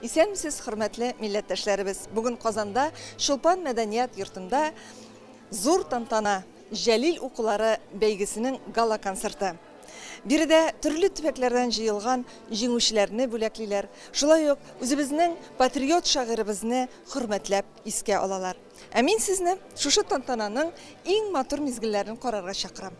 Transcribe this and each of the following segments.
Исәнмесез, хөрмәтле милләттәшләребез! Бүген Казанда Чулпан мәдәният йортында зур тантана, Җәлил укулары бәйгесенең гала-концерты. Биредә төрле төбәкләрдән җыелган җиңүчеләрне бүләклиләр, шулай ук үзебезнең патриот шагыйребезне хөрмәтләп искә алалар. Ә мин сезне шушы тантананың иң матур мизгелләрен карарга чакырам.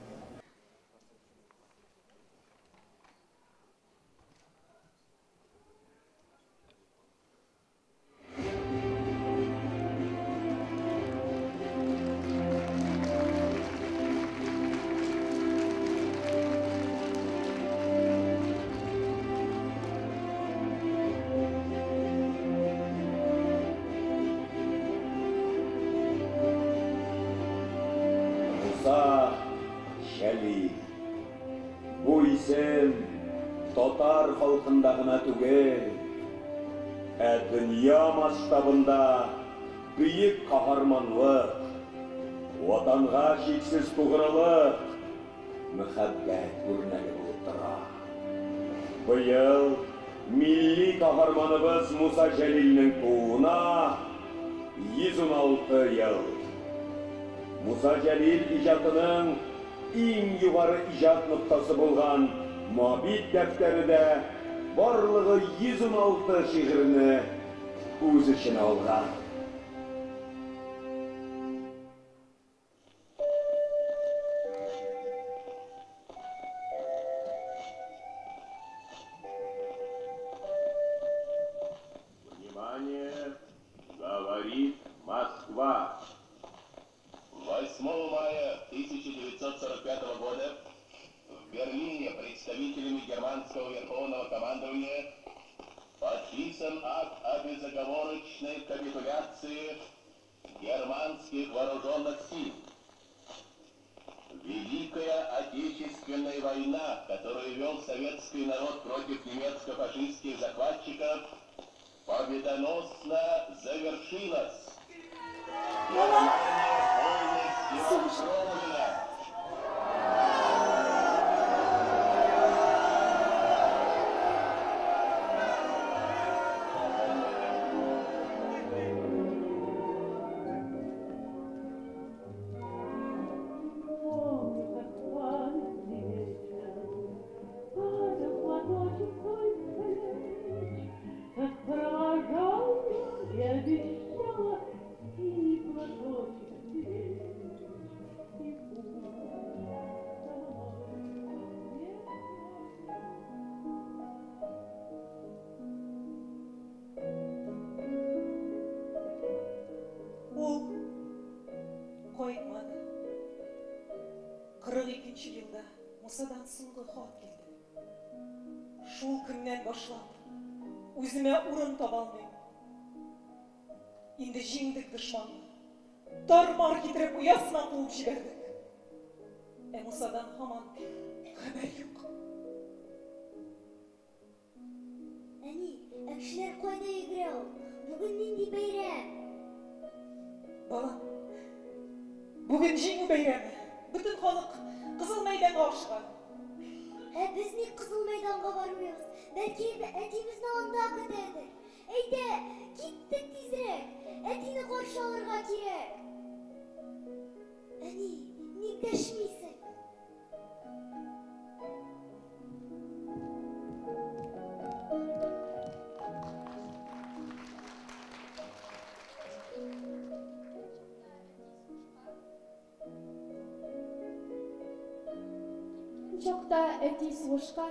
Муса Җәлил. Бу исем татар халкында гына түгел, ә дөнья масштабында бөек каһарманлык, Ватанга чиксез тугрылык, мәхәббәт үрнәге булып тора. Быел милли каһарманыбыз Муса Җәлилнең тууына 116 ел. Муса Җәлил иҗатының иң югары иҗат ноктасы булган Моабит дәфтәре дә барлыгы 116 шигырьне үз эченә алган. Внимание! Говорит Москва! 8 мая 1945 года в Берлине представителями германского верховного командования подписан акт о безоговорочной капитуляции германских вооруженных сил. Великая Отечественная война, которую вел советский народ против немецко-фашистских захватчиков, победоносно завершилась. Германия полностью разгромлена. Помню, как в памятный вечер падал платочек твой с плеч, как провожала и обещала синий платочек беречь. И пусть со мной не Ул кайтмады. 42 нче елда Мусадан соңгы хат килде. Шул көннән башлап үземә урын таба алмыйм. Инде җиңдек дошманны. Тар-мар китереп оясына куып җибәрдек. Ә Мусадан һаман хәбәр юк. Әни, ә кешеләр кайда йөгерә ул? Бүген нинди бәйрәм? Балам, бүген Җиңү бәйрәме. Бөтен халык Кызыл мәйданга ашыга. Ә без ник Кызыл мәйданга бармыйбыз? Бәлки, әти безне анда көтәдер. Әйдә, киттек тизрәк. Әтине каршы алырга кирәк. Әни, ник дәшмисең? Чакта әти сугышка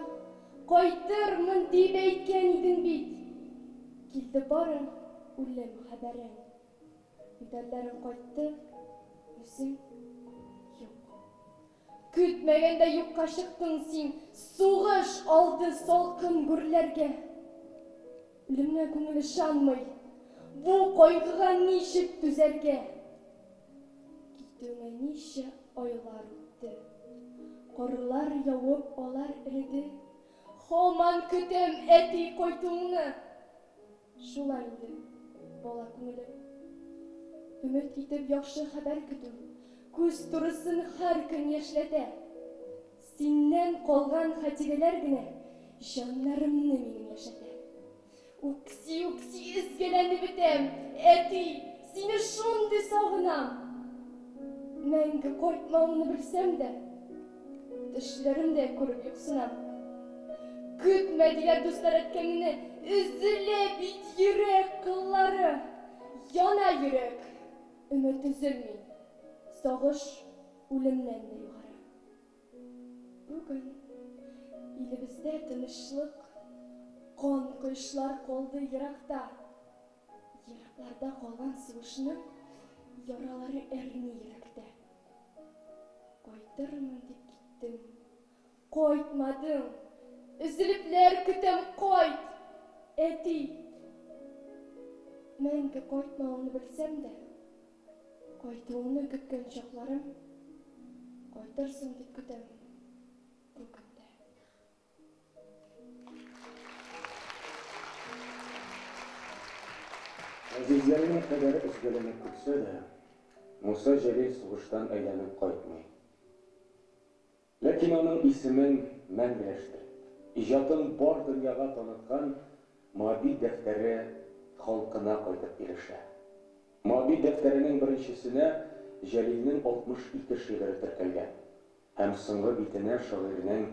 кайтырмын дип әйткән идең бит. Килде бары үлем хәбәрең. Медальләрең кайтты, үзең юк. Көтмәгәндә юкка чыктың син, сугыш алды салкын гүрләргә. Үлемгә күңел ышанмый, бу кайгыга ничек түзәргә? Китүеңә ничә айлар үтте, карлар явып, алар эреде. Һаман көтәм әти кайтуыңны. Шулай инде, бала күңеле. Өмет итеп яхшы хәбәр көтү, күз турысын һәр көн яшьләтә. Синнән калган хатирәләр генә җаннарымны минем яшәтә. Үкси-үкси. бетәм, әти, сине шундый сагынам. Мәңге кайтмавыңны белсәм дә, төшләремдә күреп юксынам. Көтмә, диләр дуслар әткәңне, өзелә бит йөрәк кыллары. Яна йөрәк, өмет өзелми, сагыш үлемнән дә югары. Бүген илебездә тынычлык, кан коешлар калды еракта. Еракларда калган сугышның яралары әрни йөрәктә. Кайтырмын дип киттең, кайтмадың. Өзелепләр көтәм, кайт, әти. Мәңге кайтмавыңны белсәм дә, кайтуыңны көткән чакларым, кайтырсың дип көтәм бүген дә. Газизләренә кадәр өзгәләнеп көтсә дә, Муса Җәлил сугыштан әйләнеп кайтмый. Ләкин аның исемен мәңгеләштереп, иҗатын бар дөньяга таныткан Моабит дәфтәре халкына кайтып ирешә. Моабит дәфтәренең беренчесенә Җәлилнең 62 шигыре теркәлгән һәм соңгы битенә шагыйрьнең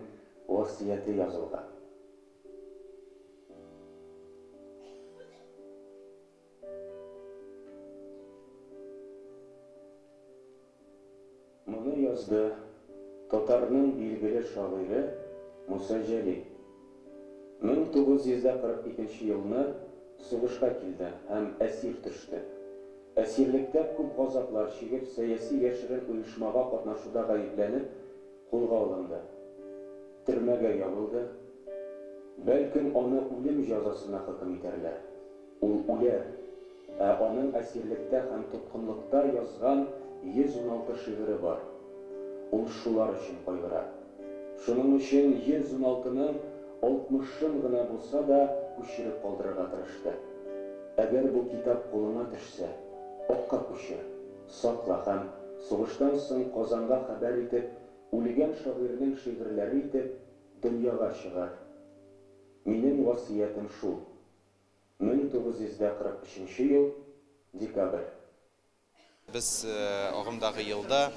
васыяте язылган. Моны язды татарның билгеле шагыйре Муса Җәлил. 1942 елны сугышка килде һәм әсир төште. Әсирлектә күп газаплар чигеп, сәяси яшерен оешмага катнашуда гаепләнеп, кулга алынды. Төрмәгә ябылды. Бәлкем, аны үлем җәзасына хөкем итәрләр. Ул үләр. Ә аның әсирлектә һәм тоткынлыкта язган 116 шигыре бар. Ул шулар өчен кайгыра. Шуның өчен 116-ның алтмышын гына булса да күчереп калдырырга тырышты. Әгәр бу китап кулыңа төшсә, акка күчер, сакла һәм, сугыштан соң Казанга хәбәр итеп, үлгән шагыйрьнең шигырьләре итеп дөньяга чыгар. Минем васыятем шул. 1943 ел, декабрь. Без агымдагы елда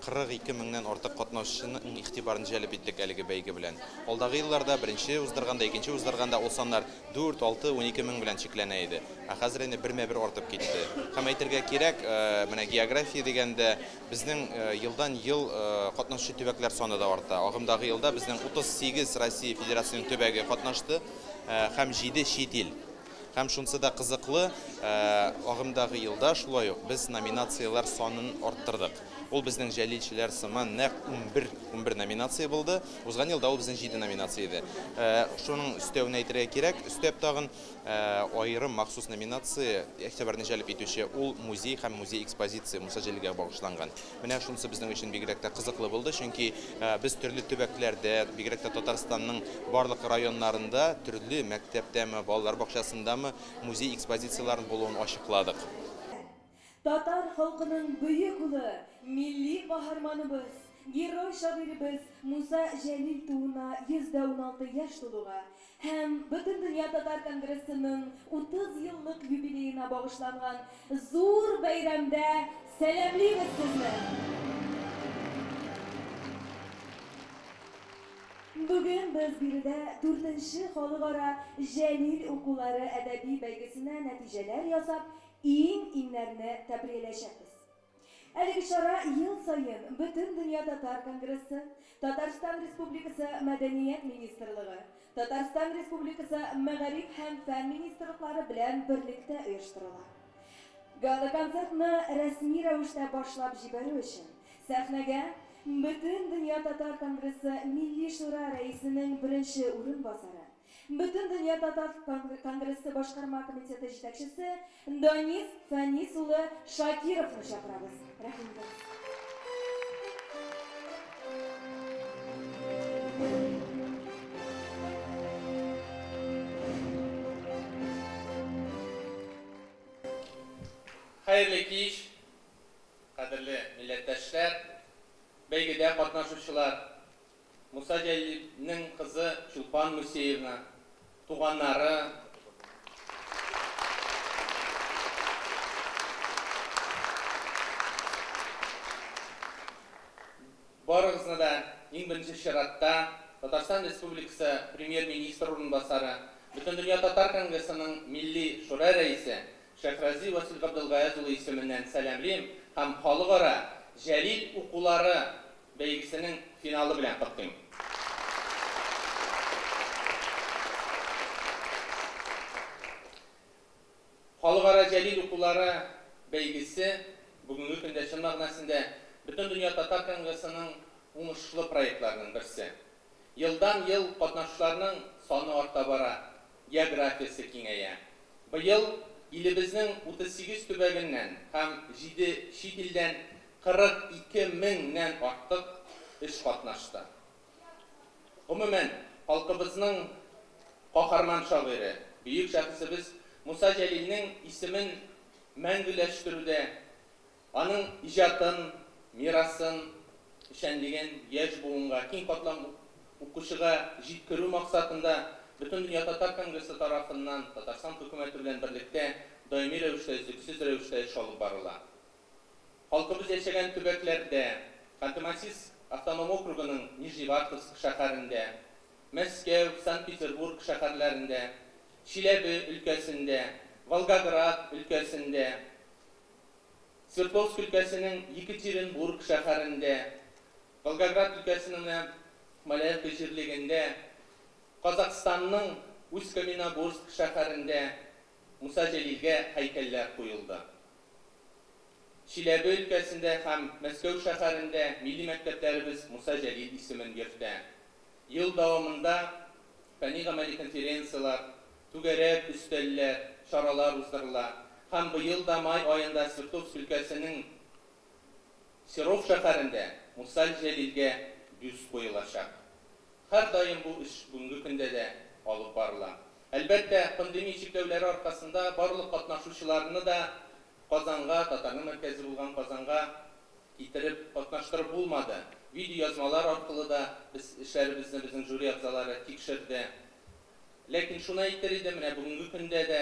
42 меңнән артык катнашучының игътибарын җәлеп иттек әлеге бәйге белән. Алдагы елларда беренче уздырганда, икенче уздырганда ул саннар 4, 6, 12 мең белән чикләнә иде. Ә хәзер инде бермә-бер артып китте. Һәм әйтергә кирәк, менә география дигәндә безнең елдан-ел катнашучы төбәкләр саны да арта. Агымдагы елда безнең 38 Россия Федерациясенең төбәге катнашты һәм 7 чит ил. Һәм шунысы да кызыклы, агымдагы елда шулай ук без номинацияләр санын арттырдык. Ул безнең җәлилчеләр сыман нәкъ 11 номинация булды. Узган елда ул безнең 7 номинация иде. Шуның өстәвенә әйтергә кирәк, өстәп тагын аерым махсус номинация игътибарны җәлеп итүче ул музей һәм музей экспозиция Муса Җәлилгә багышланган. Менә шунысы безнең өчен бигрәк тә кызыклы булды, чөнки без төрле төбәкләрдә, бигрәк тә Татарстанның барлык районнарында төрле мәктәптәме, балалар бакчасындамы музей экспозицияләрен булуын ачыкладык. Татар халкының бөек улы, милли каһарманыбыз, герой шагыйребез Муса Җәлил тууына 116 яшь тулуга һәм Бөтендөнья татар конгрессының 30 еллык юбилеена багышланган зур бәйрәмдә сәламлибез сезне! Бүген без биредә дүртенче халыкара Җәлил укулары әдәби бәйгесенә нәтиҗәләр ясап, иң-иңнәрне тәбрияләячәкбез. Әлеге чара ел саен Бөтендөнья татар конгрессы, Татарстан Республикасы Мәдәният министрлыгы, Татарстан Республикасы Мәгариф һәм фән министрлыклары белән берлектә оештырыла. Гала-концертны рәсми рәвештә башлап җибәрү өчен сәхнәгә Бөтендөнья татар конгрессы Милли шура рәисенең беренче урынбасары, Бөтендөнья татар конгрессы башкарма комитеты җитәкчесе Данис Фәнис улы Шакировны чакырабыз. Рәхим итегез. Хәерле кич, кадерле милләттәшләр, бәйгедә катнашучылар! Муса Җәлилнең кызы Чулпан Мусеевна, туганнары. Барыгызны да иң беренче чиратта Татарстан Республикасы Премьер-министры урынбасары, Бөтендөнья татар конгрессының Милли шура рәисе Шәйхрази Васил Габделгаяз улы исеменнән сәламлим һәм Халыкара Җәлил укулары бәйгесенең финалы белән котлыйм. Халыкара Җәлил укулары бәйгесе бүгенге көндә чын мәгънәсендә Бөтендөнья татар конгрессының уңышлы проектларының берсе. Елдан-ел катнашучыларның саны арта бара, географиясе киңәя. Быел илебезнең 38 төбәгеннән һәм җиде чит илдән 42 меңнән артык эш катнашты. Гомумән, халкыбызның каһарман шагыйре, бөек шәхесебез Муса Җәлилнең исемен мәңгеләштерүдә, аның иҗатын, мирасын, эшчәнлеген яшь буынга, киң катлам укучыга җиткерү максатында Бөтендөнья татар конгрессы тарафыннан Татарстан хөкүмәте белән берлектә даими рәвештә, өзлексез рәвештә эш алып барыла. Халкыбыз яшәгән төбәкләрдә, Ханты-Мансийск автоном округының Нижневартовск шәһәрендә, Мәскәү, Санкт-Петербург шәһәрләрендә, Чиләбе өлкәсендә, Волгоград өлкәсендә, Свердловск өлкәсенең Екатеринбург шәһәрендә, Волгоград өлкәсенең менә Малаевка җирлегендә, Казахстанның Усть-Каменогорск шәһәрендә Муса Җәлилгә һәйкәлләр куелды. Чиләбе өлкәсендә һәм Мәскәү шәһәрендә милли мәктәпләребез Муса Җәлил исемен йөртә. Ел дәвамында фәнни-гамәли конференцияләр, түгәрәк өстәлләр, чаралар уздырыла һәм быел да май аенда Свердловск өлкәсенең Серов шәһәрендә Муса Җәлилгә бюст куелачак. Һәрдаим бу эш бүгенге көндә дә алып барыла. Әлбәттә, пандемия чикләүләре аркасында барлык катнашучыларны да Казанга, татарның мәркәзе булган Казанга китереп катнаштырып булмады. Видеоязмалар аркылы да без эшләребезне безнең жюри әгъзалары тикшерде. Ләкин шуны әйтер идем, менә бүгенге көндә дә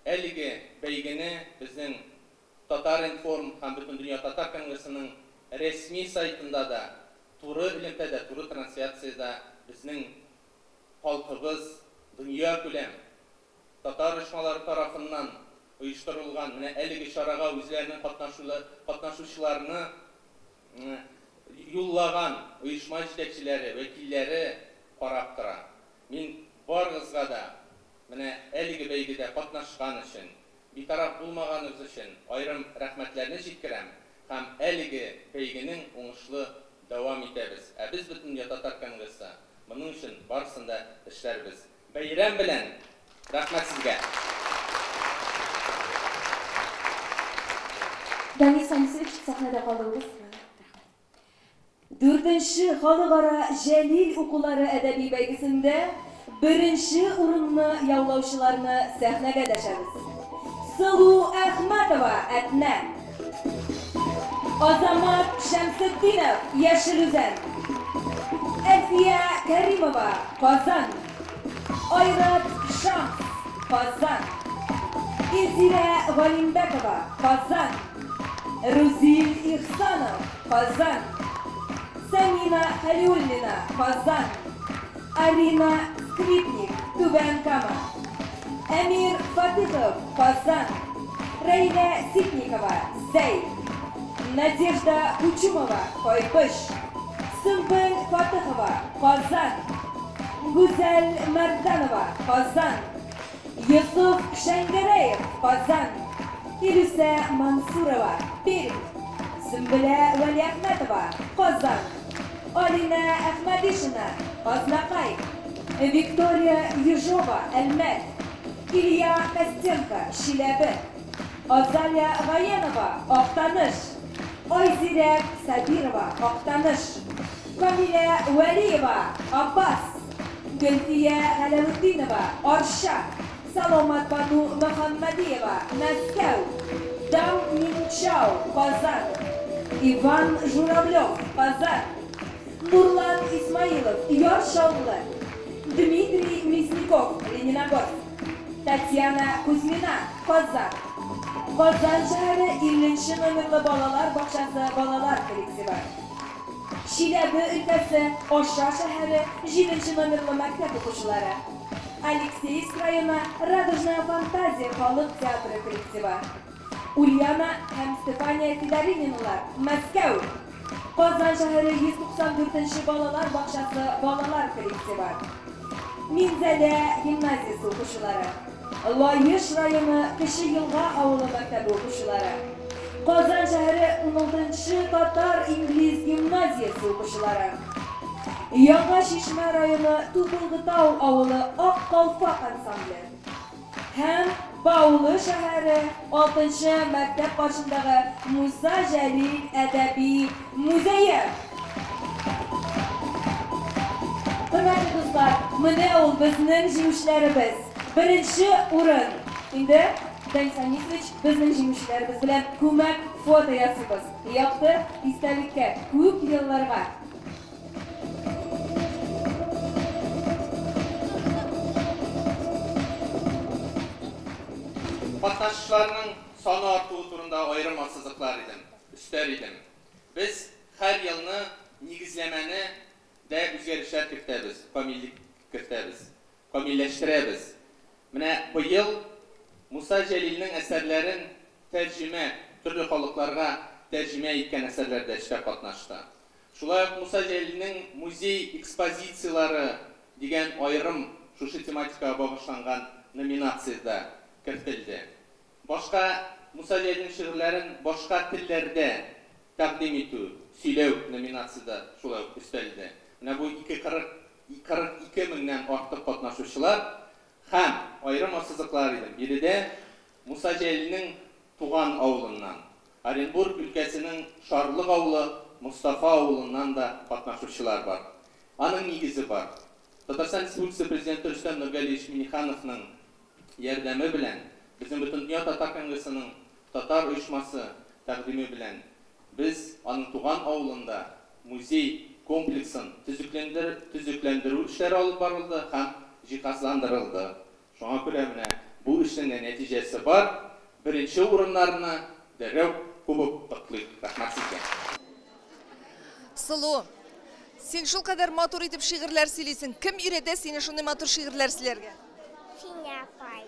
әлеге бәйгене безнең Татар-информ һәм Бөтендөнья татар конгрессының рәсми сайтында да туры элемтәдә, туры трансляциядә безнең халкыбыз дөньякүләм татар оешмалары тарафыннан оештырылган менә әлеге чарага үзләренең катнашучыларны юллаган оешма җитәкчеләре, вәкилләре карап тора. Мин барыгызга да менә әлеге бәйгедә катнашкан өчен, битараф булмаганыгыз өчен аерым рәхмәтләрне җиткерәм һәм әлеге бәйгенең уңышлы дәвам итәбез. Ә без, Бөтендөнья татар конгрессы, моның өчен барысын да эшләрбез. Бәйрәм белән! Рәхмәт сезгә! Данис Анисович, сәхнәдә калуыгыз. Дүртенче Халыкара Җәлил укулары әдәби бәйгесендә беренче урынны яулаучыларны сәхнәгә дәшәбез. Сылу Әхмәтова, Әтнә. Азамат Шәмсетдинов, Яшел Үзән. Әлфия Кәримова, Казан. Айрат Шамс, Казан. Илзирә Галимбәкова, Казан. Рузил Ихсанов, Казан. Самина Хәлиуллина, Казан. Арина Скрипник, Түбән Кама. Әмир Фатыхов, Казан. Рәйлә Ситникова, Зәй. Надежда Кучумова, Кайбыч. Сөмбел Фатыхова, Казан. Гүзәл Мәрданова, Казан. Йосыф Шәңгәрәев, Казан. Илүсә Мансурова, Пермь. Сөмбелә Вәлиәхмәтова, Казан. Алинә Әхмәдишина, Азнакай. Виктория Ежова, Әлмәт. Илья Костенко, Чиләбе. Азалия Гаянова, Актаныш. Айзирәк Сабирова, Актаныш. Камилә Вәлиева, Апас. Гөлфия Галәветдинова, Арча. Саломатбану Мөхәммәдиева, Мәскәү. Даң Минчау, Казан. Иван Журавлев, Казан. Нурлан Исмаилов, Яр Чаллы. Дмитрий Мясников, Лениногорск. Татьяна Кузьмина, Казан. Казан шәһәре 50 нче номерлы балалар бакчасы балалар коллективы. Чиләбе өлкәсе, Аша шәһәре, җиденче номерлы мәктәп укучылары. Алексеевск районы, Радужная фантазия халык театры коллективы. Ульяна һәм Стефания Федорининалар, Мәскәү. Казан шәһәре 194 нче балалар бакчасы балалар коллективы. Минзәлә гимназиясе укучылары. Лаеш районы Кече Елга авылы мәктәбе укучылары. Казан шәһәре уналтынчы татар-инглиз гимназиясе укучылары. Яңа Чишмә районы Тубылгытау авылы Ак калфак ансамбле. Һәм Баулы шәһәре алтынчы мәктәп каршындагы Муса Җәлил әдәби музее! Хөрмәтле дуслар, менә ул безнең җиңүчеләребез! Беренче урын! Инде, Данис Анисович, безнең җиңүчеләребез белән күмәк фото ясыйбыз. Якты истәлеккә, күп елларга! Катнашучыларның саны артуы турында аерым ассызыклар идем, өстәр идем. Без һәр елны нигезләмәне дә үзгәрешләр кертәбез, камиллек кертәбез, камилләштерәбез. Менә быел Муса Җәлилнең әсәрләрен тәрҗемә, төрле халыкларга тәрҗемә иткән әсәрләр дә эштә катнашты. Шулай ук Муса Җәлилнең музей экспозицияләре дигән аерым шушы тематикага багышланган номинация дә кертелде. Башка Муса Җәлилнең шигырьләрен башка телләрдә тәкъдим итү, сөйләү номинация дә шулай ук өстәлде. Менә бу ике 40 42 меңнән артык катнашучылар һәм, аерым ассызыклар идем, биредә Муса Җәлилнең туган авылыннан, Оренбург өлкәсенең Шарлык авылы Мостафа авылыннан да катнашучылар бар. Аның нигезе бар. Татарстан Республикасы Президенты Рөстәм Нургалиевич Миңнехановның ярдәме белән, безнең Бөтендөнья татар конгрессының татар оешмасы тәкъдиме белән без аның туган авылында музей комплексын төзекләндерү эшләре алып барылды һәм җиһазландырылды. Шуңа күрә менә бу эшнең дә нәтиҗәсе бар. Беренче урыннарны дәррәү кубып котлыйк. Рәхмәт сезгә. Сылу, син шулкадәр матур итеп шигырьләр сөйлисең. Кем өйрәтә сине шундый матур шигырьләр сөйләргә? Финя апай.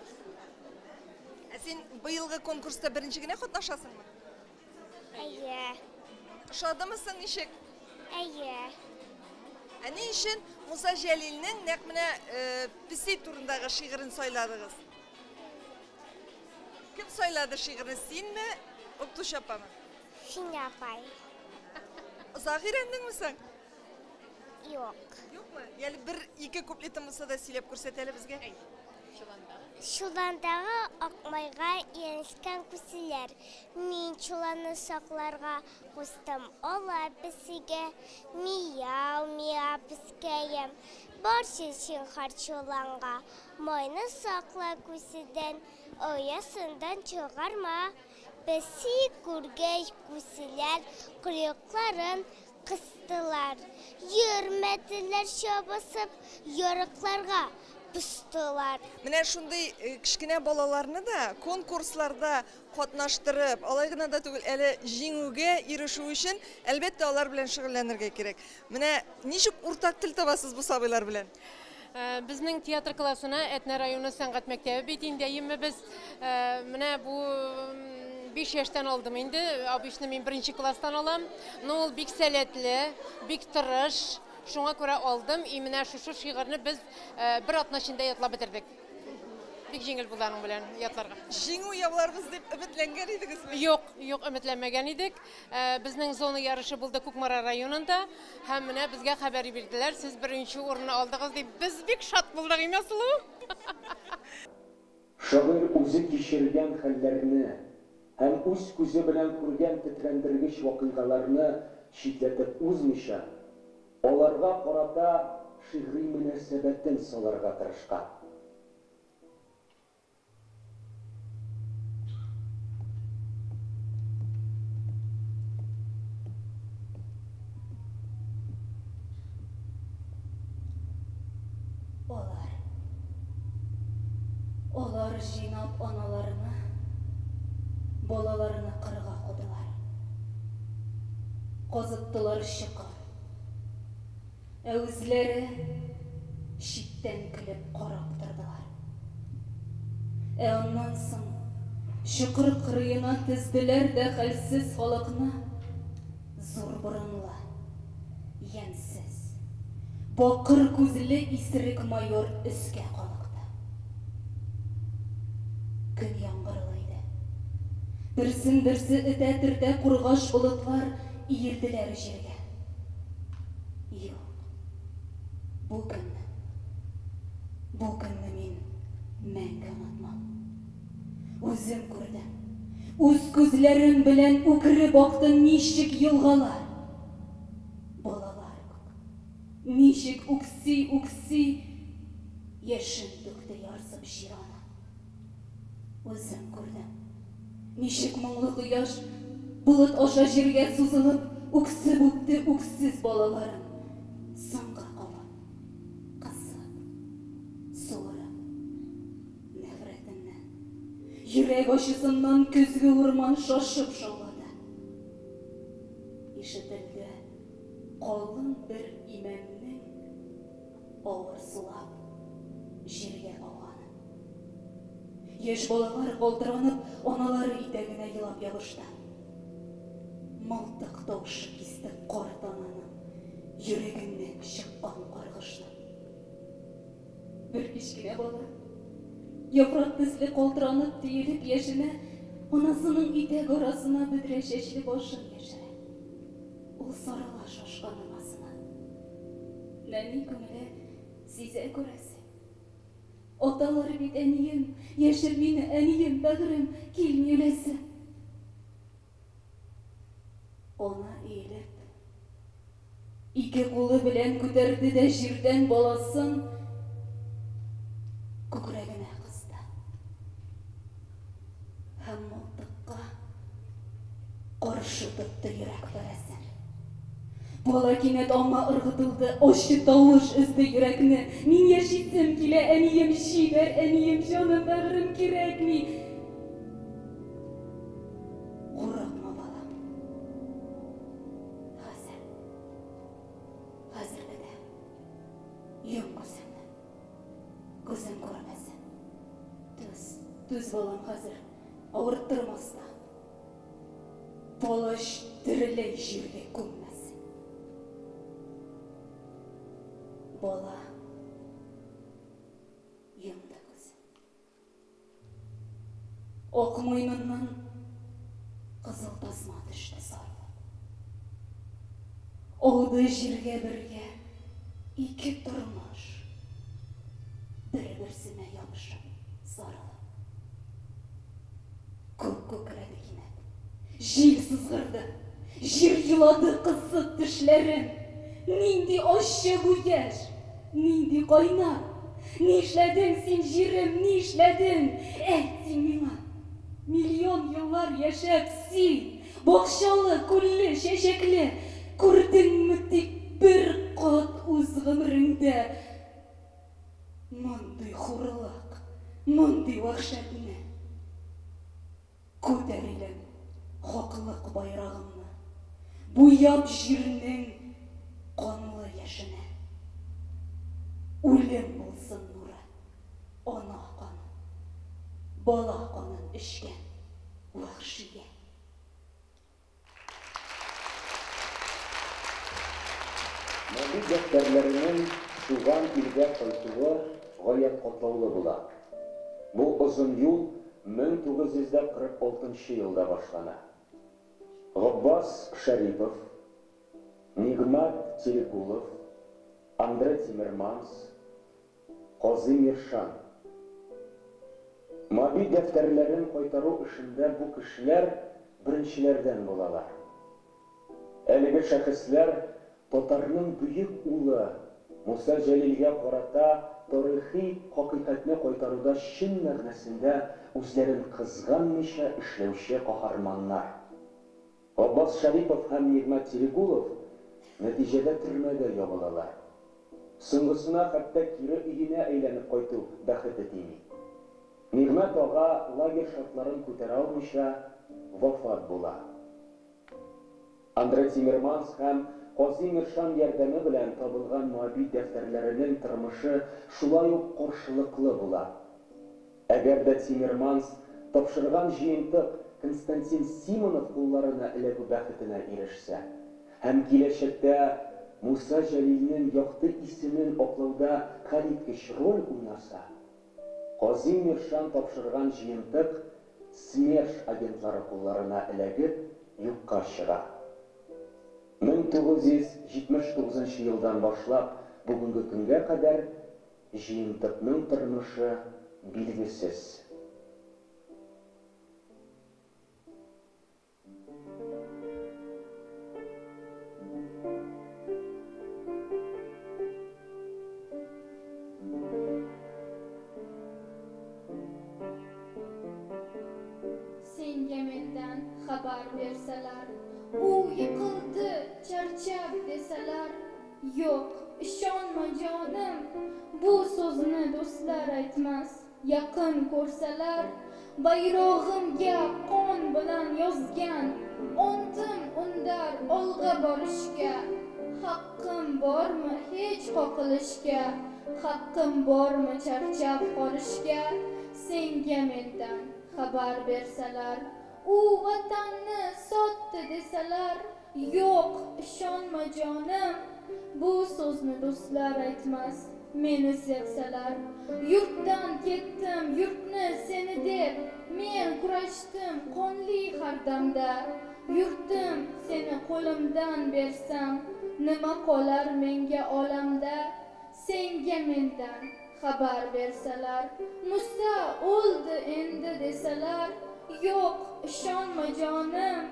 Ә син быелгы конкурста беренче генә катнашасыңмы? Әйе. Ошадымы соң ничек? Әйе. Ә ни өчен Муса Җәлилнең нәкъ менә песи турындагы шигырен сайладыгыз? Кем сайлады шигырьне, синме, укытучы апамы? Финя апай. Озак өйрәндеңме соң? Юк. Юкмы? Яле бер ике куплетын булса да сөйләп күрсәт әле безгә. Чоландагы Акмайга ияләшкән күселәр. Мин чоланны сакларга куштым ала песигә. Мияу, миа пескәем, барчы зинһар чоланга. Майны сакла күседән, оясыннан чыгарма. Песи күргәч, күселәр койрыкларын кыстылар. Йөрмәделәр чабысып, ярыкларга постылар. Менә шундый кечкенә балаларны да конкурсларда катнаштырып, алай гына да түгел, әле җиңүгә ирешү өчен, әлбәттә, алар белән шөгыльләнергә кирәк. Менә ничек уртак тел табасыз бу сабыйлар белән? Безнең театр классына Әтнә районы сәнгать мәктәбе бит инде, әйеме без менә бу 5 яшьтән алдым инде, абишны мин беренче класстан алам. Но ул бик сәләтле, бик тырыш, шуңа күрә алдым. И менә шушы шигырьне без бер атна эчендә ятлап бетердек. Бик җиңел булды аның белән ятларга. Җиңү яуларбыз дип өметләнгән идегезме? Юк, юк, өметләнмәгән идек. Безнең зона ярышы булды Кукмара районында. Һәм менә безгә хәбәр бирделәр, сез беренче урынны алдыгыз дип. Без бик шат булдык, имя Сылу. Шагыйрь үзе кичергән хәлләрне һәм үз күзе белән күргән тетрәндергеч вакыйгаларны читләтеп узмыйча, аларга карата шигъри мөнәсәбәтен салырга тырышкан. Алар. Алар җыйнап аналарны, балаларны кырга кудылар. Казыттылар чокыр. Ә үзләре читтән көлеп карап тордылар. Ә аннан соң чокыр кырыена тезделәр дә хәлсез халыкны зур борынлы, ямьсез, бакыр күзле исерек майор өскә калыкты. Көн яңгырлы иде. Берсен-берсе этә-төртә кургаш болытлар иелделәр җиргә. Юк, бу көнне, бу көнне мин мәңге онытмам. Үзем күрдем, үз күзләрем белән үкереп акты ничек елгалар, балалар күк, ничек үкси-үкси яшен түкте ярсып җир-ана. Үзем күрдем, ничек моңлы кояш, болыт аша җиргә сузылып, үксеп үпте үксез балаларын, соңгы кабат кысып, суырып, нәфрәтеннән, йөрәк ачысыннан көзге урман шашып шаулады. Ишетелде калын бер имәннең авыр сулап җиргә ауганы. Яшь балалар, калтыранып, аналары итәгенә елап ябышты. Мылтык тавышы кисте карт ананың йөрәгеннән чыккан каргышны. Бер кечкенә бала, яфрак төсле калтыранып, төелеп яшенә, анасының итәк арасына бөдрә чәчле башын яшерә. Ул сарыла шашкан анасына. Нәни күңеле сизә, күрәсең. Аталар бит, әнием, яшер мине, әнием, бәгърем, килми үләсе. Ана иелеп, ике кулы белән күтәрде дә җирдән баласын күкрәгенә кысты. Һәм мылтыкка каршы тотты йөрәк парәсен. Бала кинәт аңа ыргытылды, ачы тавыш өзде йөрәкне. Мин яшисем килә, әнием, җибәр, әнием, җаным, бәгърем, кирәкми. Курыкма, балам. Хәзер. Хәзер бетә. Йом күзеңне. Күзең күрмәсен. Түз, түз, балам, хәзер. Авырттырмас та. Палач тереләй җиргә күммәсен. Бала йомды күзен. Ак муеныннан кызыл тасма төште сарылып. Ауды җиргә бергә ике тормыш, бер-берсенә ябышып, сарылып. Күк күкрәде кинәт. Җил сызгырды. Җир елады кысып тешләрен. Нинди ачы бу яшь! Нинди кайнар! Нишләдең син, җирем, нишләдең? Әйт син миңа! Миллион еллар яшәп, син, бакчалы, күлле, чәчәкле, күрдеңме тик бер кат үз гомереңдә мондый хурлык, мондый вәхшәтне? Күтәр илем, хаклык байрагыңны, Буяп җирнең канлы яшенә. Үлем булсын нуры, ана каны, Бала канын эчкән вәхшигә. Моабит дәфтәрләренең туган илгә кайтуы гаять катлаулы була. Бу озын юл 1946 нчы елда башлана. Габбас Шәрипов, Нигъмәт Терегулов, Андре Тимерманс, Казый Миршан. Моабит дәфтәрләрен кайтару эшендә бу кешеләр беренчеләрдән булалар. Әлеге шәхесләр татарның бөек улы Муса Җәлилгә карата тарихи хакыйкатьне кайтаруда чын мәгънәсендә үзләрен кызганмыйча эшләүче каһарманнар. Габбас Шәрипов һәм Нигъмәт Терегулов нәтиҗәдә төрмәгә ябылалар. Соңгысына хәтта кире өенә әйләнеп кайту бәхете тими. Нигъмәт ага лагерь шартларын күтәрә алмыйча вафат була. Андре Тимерманс һәм Казый Миршан ярдәме белән табылган Моабит дәфтәрләренең тормышы шулай ук каршылыклы була. Әгәр дә Тиммерманс тапшырган җыентык Константин Симонов кулларына эләгү бәхетенә ирешсә һәм киләчәктә Муса Җәлилнең якты исемен аклауда хәлиткеч роль уйнаса, Казый Миршан тапшырган җыентык СМЕРШ агентлары кулларына эләгеп, юкка чыга. 1979 нчы елдан башлап бүгенге көнгә кадәр җыентыкның тормышы билгесез. Senga mendan xabar bersalar, U yiqildi, charchab desalar, Yo'q, ishonma jonim, Bu so'zni do'stlar aytmas, Yaqin ko'rsalar, Bayrog'imga qon bilan yozgan, Ontim undar olg'a borishga, Haqqim bormi hech qoqilishga, Haqqim bormi charchab qolishga, Senga mendan xabar bersalar, U vatanni sotdi desalar, Yo'q, ishonma jonim, Bu so'zni do'stlar aytmas, meni sevsalar. Yurtdan ketdim, yurtni seni deb, Men kurashdim qonli har damda. Yurtim seni qo'limdan bersam, Nima qolar menga olamda? Senga mendan xabar bersalar, Musa o'ldi endi desalar, Yo'q, ishonma jonim,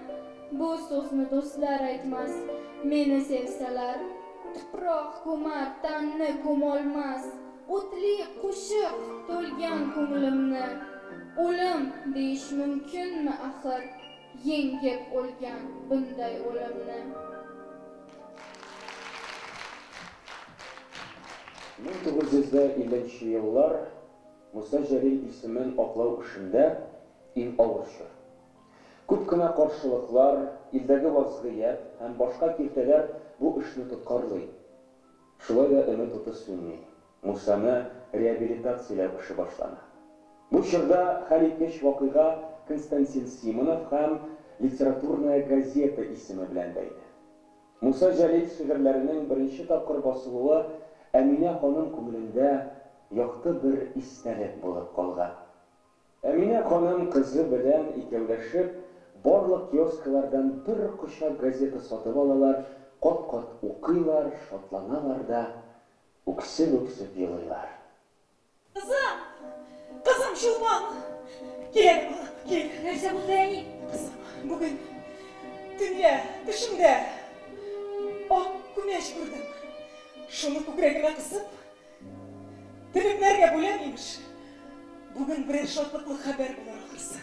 Bu so'zni do'stlar aytmas, meni sevsalar. Tuproq ko'mar, tanni ko'molmas, O'tli qo'shiq to'lgan ko'nglimni. O'lim deyish mumkinmi axir, Yengib o'lgan bunday o'limni. 1950 еллар Муса Җәлил исемен аклау эшендә иң авыр чор. Күп кенә каршылыклар, илдәге вазгыять һәм башка киртәләр бу эшне тоткарлый. Шулай да өмет уты сүнми, Мусаны реабилитацияләү эше башлана. Бу чорда хәлиткеч вакыйга Константин Симонов һәм Литературная газета исеме белән бәйле. Муса Җәлил шигырьләренең беренче тапкыр басылуы Әминә ханым күңелендә якты бер истәлек булып калган. Әминә ханым кызы белән икәүләшеп барлык киоскалардан бер кочак газета сатып алалар, кат-кат укыйлар, шатланалар да, үксеп-үксеп елыйлар. Кызым! Кызым, Чулпан! Кил әле, балам, кил. Нәрсә булды, әни? Кызым, бүген төнлә төшемдә ак күмәч күрдем. Шуны күкрәгемә кысып, телемнәргә бүләм, имеш. Бүген берәр шатлыклы хәбәр булыр ахрысы.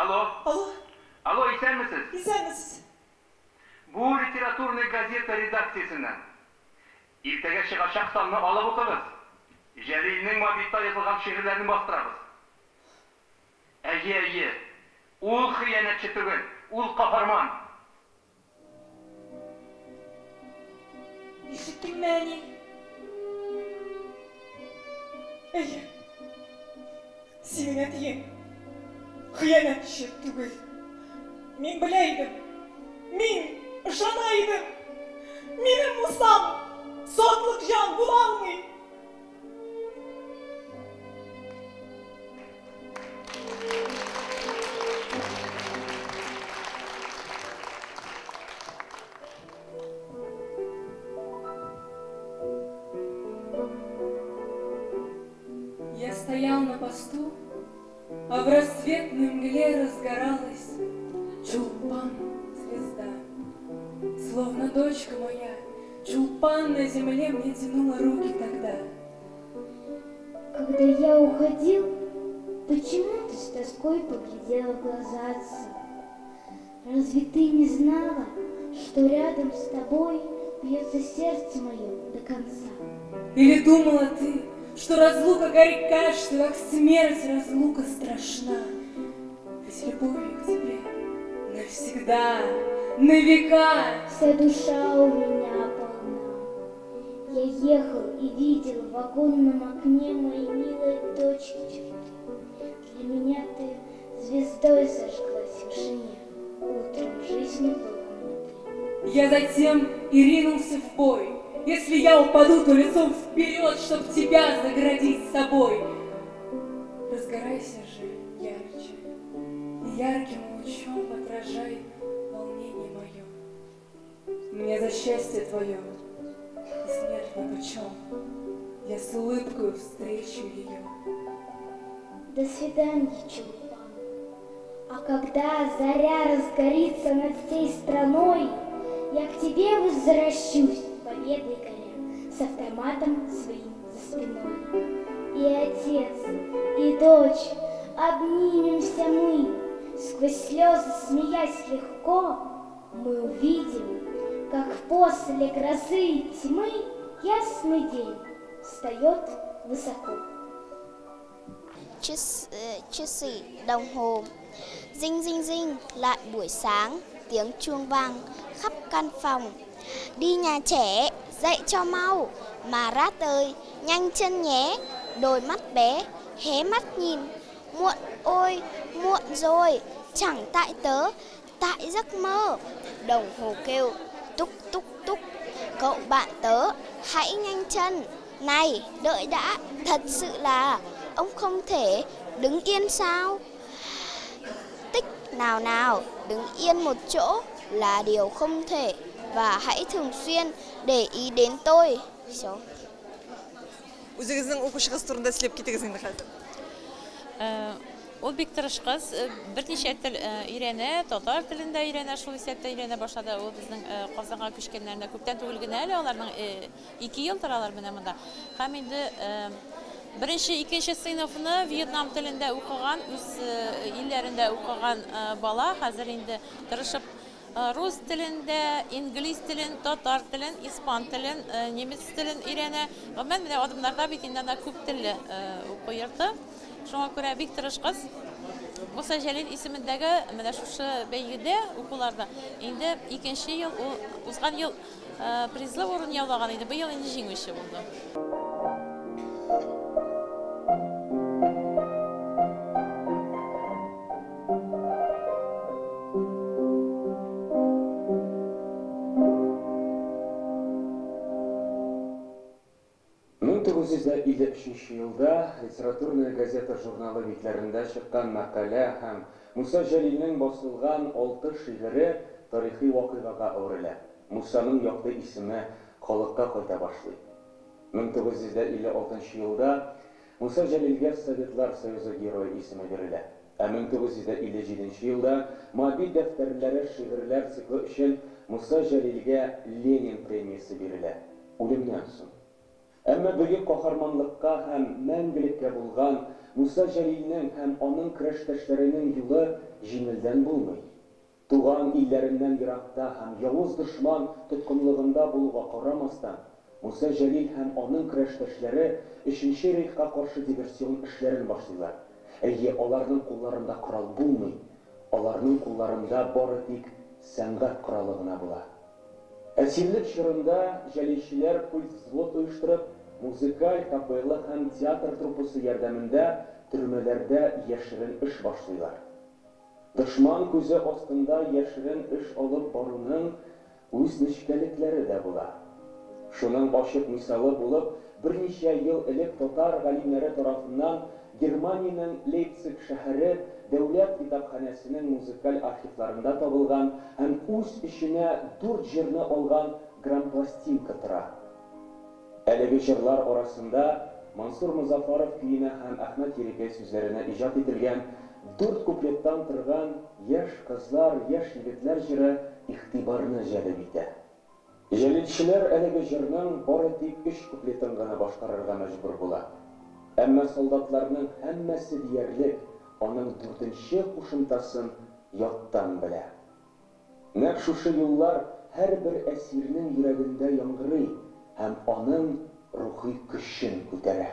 Алло. Алло. Алло, исәнмесез? Исәнмесез. Бу Литературная газета редакциясеннән. Иртәгә чыгачак санны алып укыгыз. Җәлилнең Мобитта язылган шигырьләрен бастырабыз. Әйе, әйе. Ул хыянәтче түгел, ул каһарман. Ишеттеңме, әни? Әйе. Синең әтиең хыянәтче түгел. Мин белә идем. Мин ышана идем. Минем Мусам сатлык җан була алмый. Я стоял на посту, а в рассветной мгле разгоралась Чулпан звезда. Словно дочка моя, Чулпан на земле мне тянула руки тогда. Когда я уходил, почему ты с тоской поглядела в глаза отцу? Разве ты не знала, что рядом с тобой бьется сердце мое до конца? Или думала ты, что разлука горька, что как смерть разлука страшна? Объятились любовью к тебе навсегда, на века. Вся душа у меня полна. Я ехал и видел в вагонном окне моей милой дочки черты. Для меня ты звездой зажглась в вышине. Утром жизни была мне ты. Я затем и ринулся в бой. Если я упаду, то лицом вперед, чтоб тебя заградить собой. Разгорайся же ярче, и ярким лучом отражай волнение мое. Мне за счастье твое и смерть нипочем. Я с улыбкою встречу ее. До свидания, Чулпан. А когда заря разгорится над всей страной, я к тебе возвращусь, победой горя, с автоматом своим за спиной. И отец, и дочь, обнимемся мы, сквозь слезы смеясь легко, мы увидим, как после грозы и тьмы ясный день встает высоко. Часы, đồng hồ dinh dinh dinh lại buổi sáng, tiếng chuông vang khắp căn phòng. Đi nhà trẻ, dậy cho mau, mà Rát ơi, nhanh chân nhé. Đôi mắt bé hé mắt nhìn, muộn ôi, muộn rồi, chẳng tại tớ, tại giấc mơ. Đồng hồ kêu túc túc túc, cậu bạn tớ, hãy nhanh chân. Này, đợi đã, thật sự là ông không thể đứng yên sao? Tích nào nào, đứng yên một chỗ là điều không thể, và hãy thường xuyên để ý đến tôi. Всё. Үзегезнең укучыгыз турында сөйләп китегез инде хәзер. Ул бик тырыш кыз, берничә тел өйрәнә, татар телен дә өйрәнә, шул исәптә өйрәнә башлады. Ул безнең Казанга күчкәннәренә күптән түгел генә әле, аларның 2 ел торалар менә монда. Һәм инде беренче, икенче сыйныфны Вьетнам телендә укыган, үз илләрендә укыган бала хәзер инде тырышып рус телендә, инглиз телен, татар телен, испан телен, немец телен өйрәнә. Гомумән, менә адымнарда бит инде анда күп телле уку йорты. Шуңа күрә бик тырыш кыз. Муса Җәлил исемендәге менә шушы бәйгедә укуларда инде икенче ел, ул узган ел призлы урын яулаган иде, быел инде җиңүче булды. Өченче елда Литературная газета журналы битләрендә чыккан мәкалә һәм Муса Җәлилнең басылган 6 шигыре тарихи вакыйгага әверелә. Мусаның якты исеме халыкка кайта башлый. 1956 елда Муса Җәлилгә Советлар Союзы герое исеме бирелә. Ә 1957 елда Моабит дәфтәрләре шигырьләр циклы өчен Муса Җәлилгә Ленин премиясе бирелә. Үлемнән соң. Әмма бөек каһарманлыкка һәм мәңгелеккә булган Муса Җәлилнең һәм аның көрәштәшләренең юлы җиңелдән булмый. Туган илләреннән еракта һәм явыз дошман тоткынлыгында булуга карамастан, Муса Җәлил һәм аның көрәштәшләре Өченче рейхка каршы диверсион эшләрен башлыйлар. Әйе, аларның кулларында корал булмый, аларның кулларында бары тик сәнгать коралы гына була. Әсирлек чорында җәлилчеләр культ-взвод оештырып, музыкаль капелла һәм театр труппасы ярдәмендә төрмәләрдә яшерен эш башлыйлар. Дошман күзе астында яшерен эш алып баруның үз нечкәлекләре дә була. Шуның ачык мисалы булып, берничә ел элек татар галимнәре тарафыннан Германиянең Лейпциг шәһәре дәүләт китапханәсенең музыкаль архивларында табылган һәм үз эченә 4 җырны алган грампластинка тора. Әлеге җырлар арасында Мансур Мозаффаров көенә һәм Әхмәт Ерикәй сүзләренә иҗат ителгән 4 куплеттан торган Яшь кызлар, яшь егетләр җыры игътибарны җәлеп итә. Җәлилчеләр әлеге җырның бары тик 3 куплетын гына башкарырга мәҗбүр була. Әмма солдатларның һәммәсе диярлек аның 4-нче кушымтасын яттан белә. Нәкъ шушы юллар һәрбер әсирнең йөрәгендә яңгырый һәм аның рухи көчен күтәрә.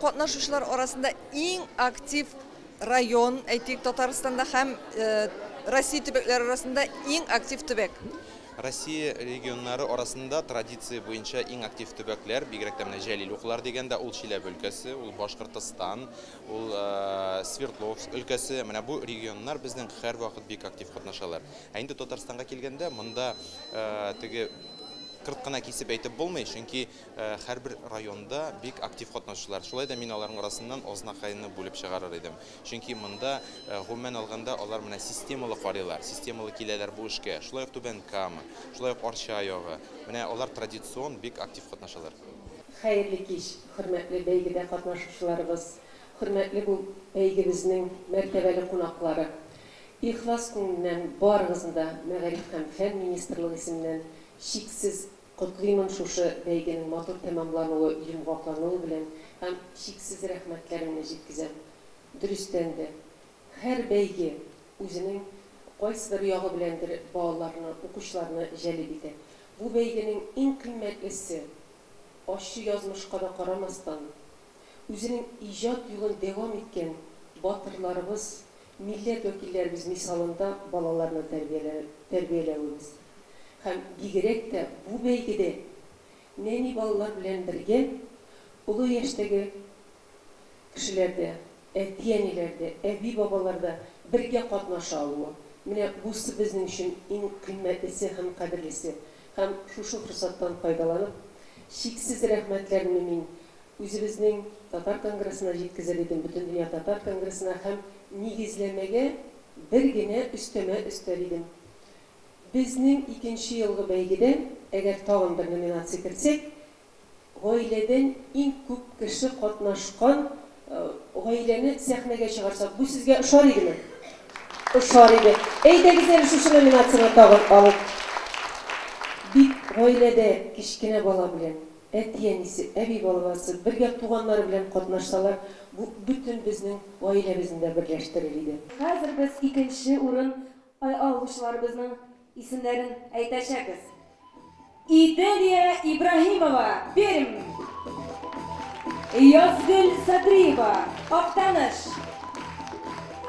Катнашучылар арасында иң актив район, әйтик, Татарстанда һәм Россия төбәкләре арасында иң актив төбәк. Россия регионнары арасында традиция буенча иң актив төбәкләр, бигрәк тә менә Җәлил укулар дигәндә, ул Чиләбе өлкәсе, ул Башкортостан, ул Свердловск өлкәсе. Менә бу регионнар безнең һәрвакыт бик актив катнашалар. Ә инде Татарстанга килгәндә, монда теге кырт кына кисеп әйтеп булмый, чөнки һәрбер районда бик актив катнашучылар. Шулай да мин аларның арасыннан Азнакайны бүлеп чыгарыр идем. Чөнки монда гомумән алганда алар менә системалы карыйлар, системалы киләләр бу эшкә. Шулай ук Түбән Кама, шулай ук Арча ягы. Менә алар традицион бик актив катнашалар. Хәерле кич, хөрмәтле бәйгедә катнашучыларыбыз, хөрмәтле бу бәйгебезнең мәртәбәле кунаклары. Ихлас күңелдән барыгызны да Мәгариф һәм фән министрлыгы исеменнән чиксез котлыймын шушы бәйгенең матур тәмамлануы, йомгаклануы белән һәм чиксез рәхмәтләремне җиткезәм. Дөрестән дә, һәр бәйге үзенең кайсыдыр ягы беләндер балаларны, укучыларны җәлеп итә. Бу бәйгенең иң кыйммәтлесе, ачы язмышка да карамастан, үзенең иҗат юлын дәвам иткән батырларыбыз, милләт вәкилләребез мисалында балаларны тәрбияләвебез. Һәм бигрәк тә бу бәйгедә нәни балалар белән бергә олы яшьтәге кешеләр дә, әти-әниләр дә, әби-бабалар да бергә катнаша алуы. Менә бусы безнең өчен иң кыйммәтлесе һәм кадерлесе. Һәм шушы форсаттан файдаланып, чиксез рәхмәтләремне мин үзебезнең Татар конгрессына җиткезер идем, Бөтендөнья татар конгрессына һәм нигезләмәгә бер генә өстәмә өстәр идем. Безнең икенче елгы бәйгедә, әгәр тагын бер номинация кертсәк, гаиләдән иң күп кеше катнашкан гаиләне сәхнәгә чыгарсак, бу сезгә ошар идеме? Ошар иде. Әйдәгез әле шушы номинацияне тагын алыйк. Бик гаиләдә кечкенә бала белән, әти-әнисе, әби-бабасы, бергә туганнары белән катнашсалар, бу бөтен безнең гаиләбезне дә берләштерер иде. Хәзер без икенче урын алучыларыбызның исемнәрен әйтәчәкбез. Иделия Ибраһимова, Пермь. Язгөл Садриева, Актаныш.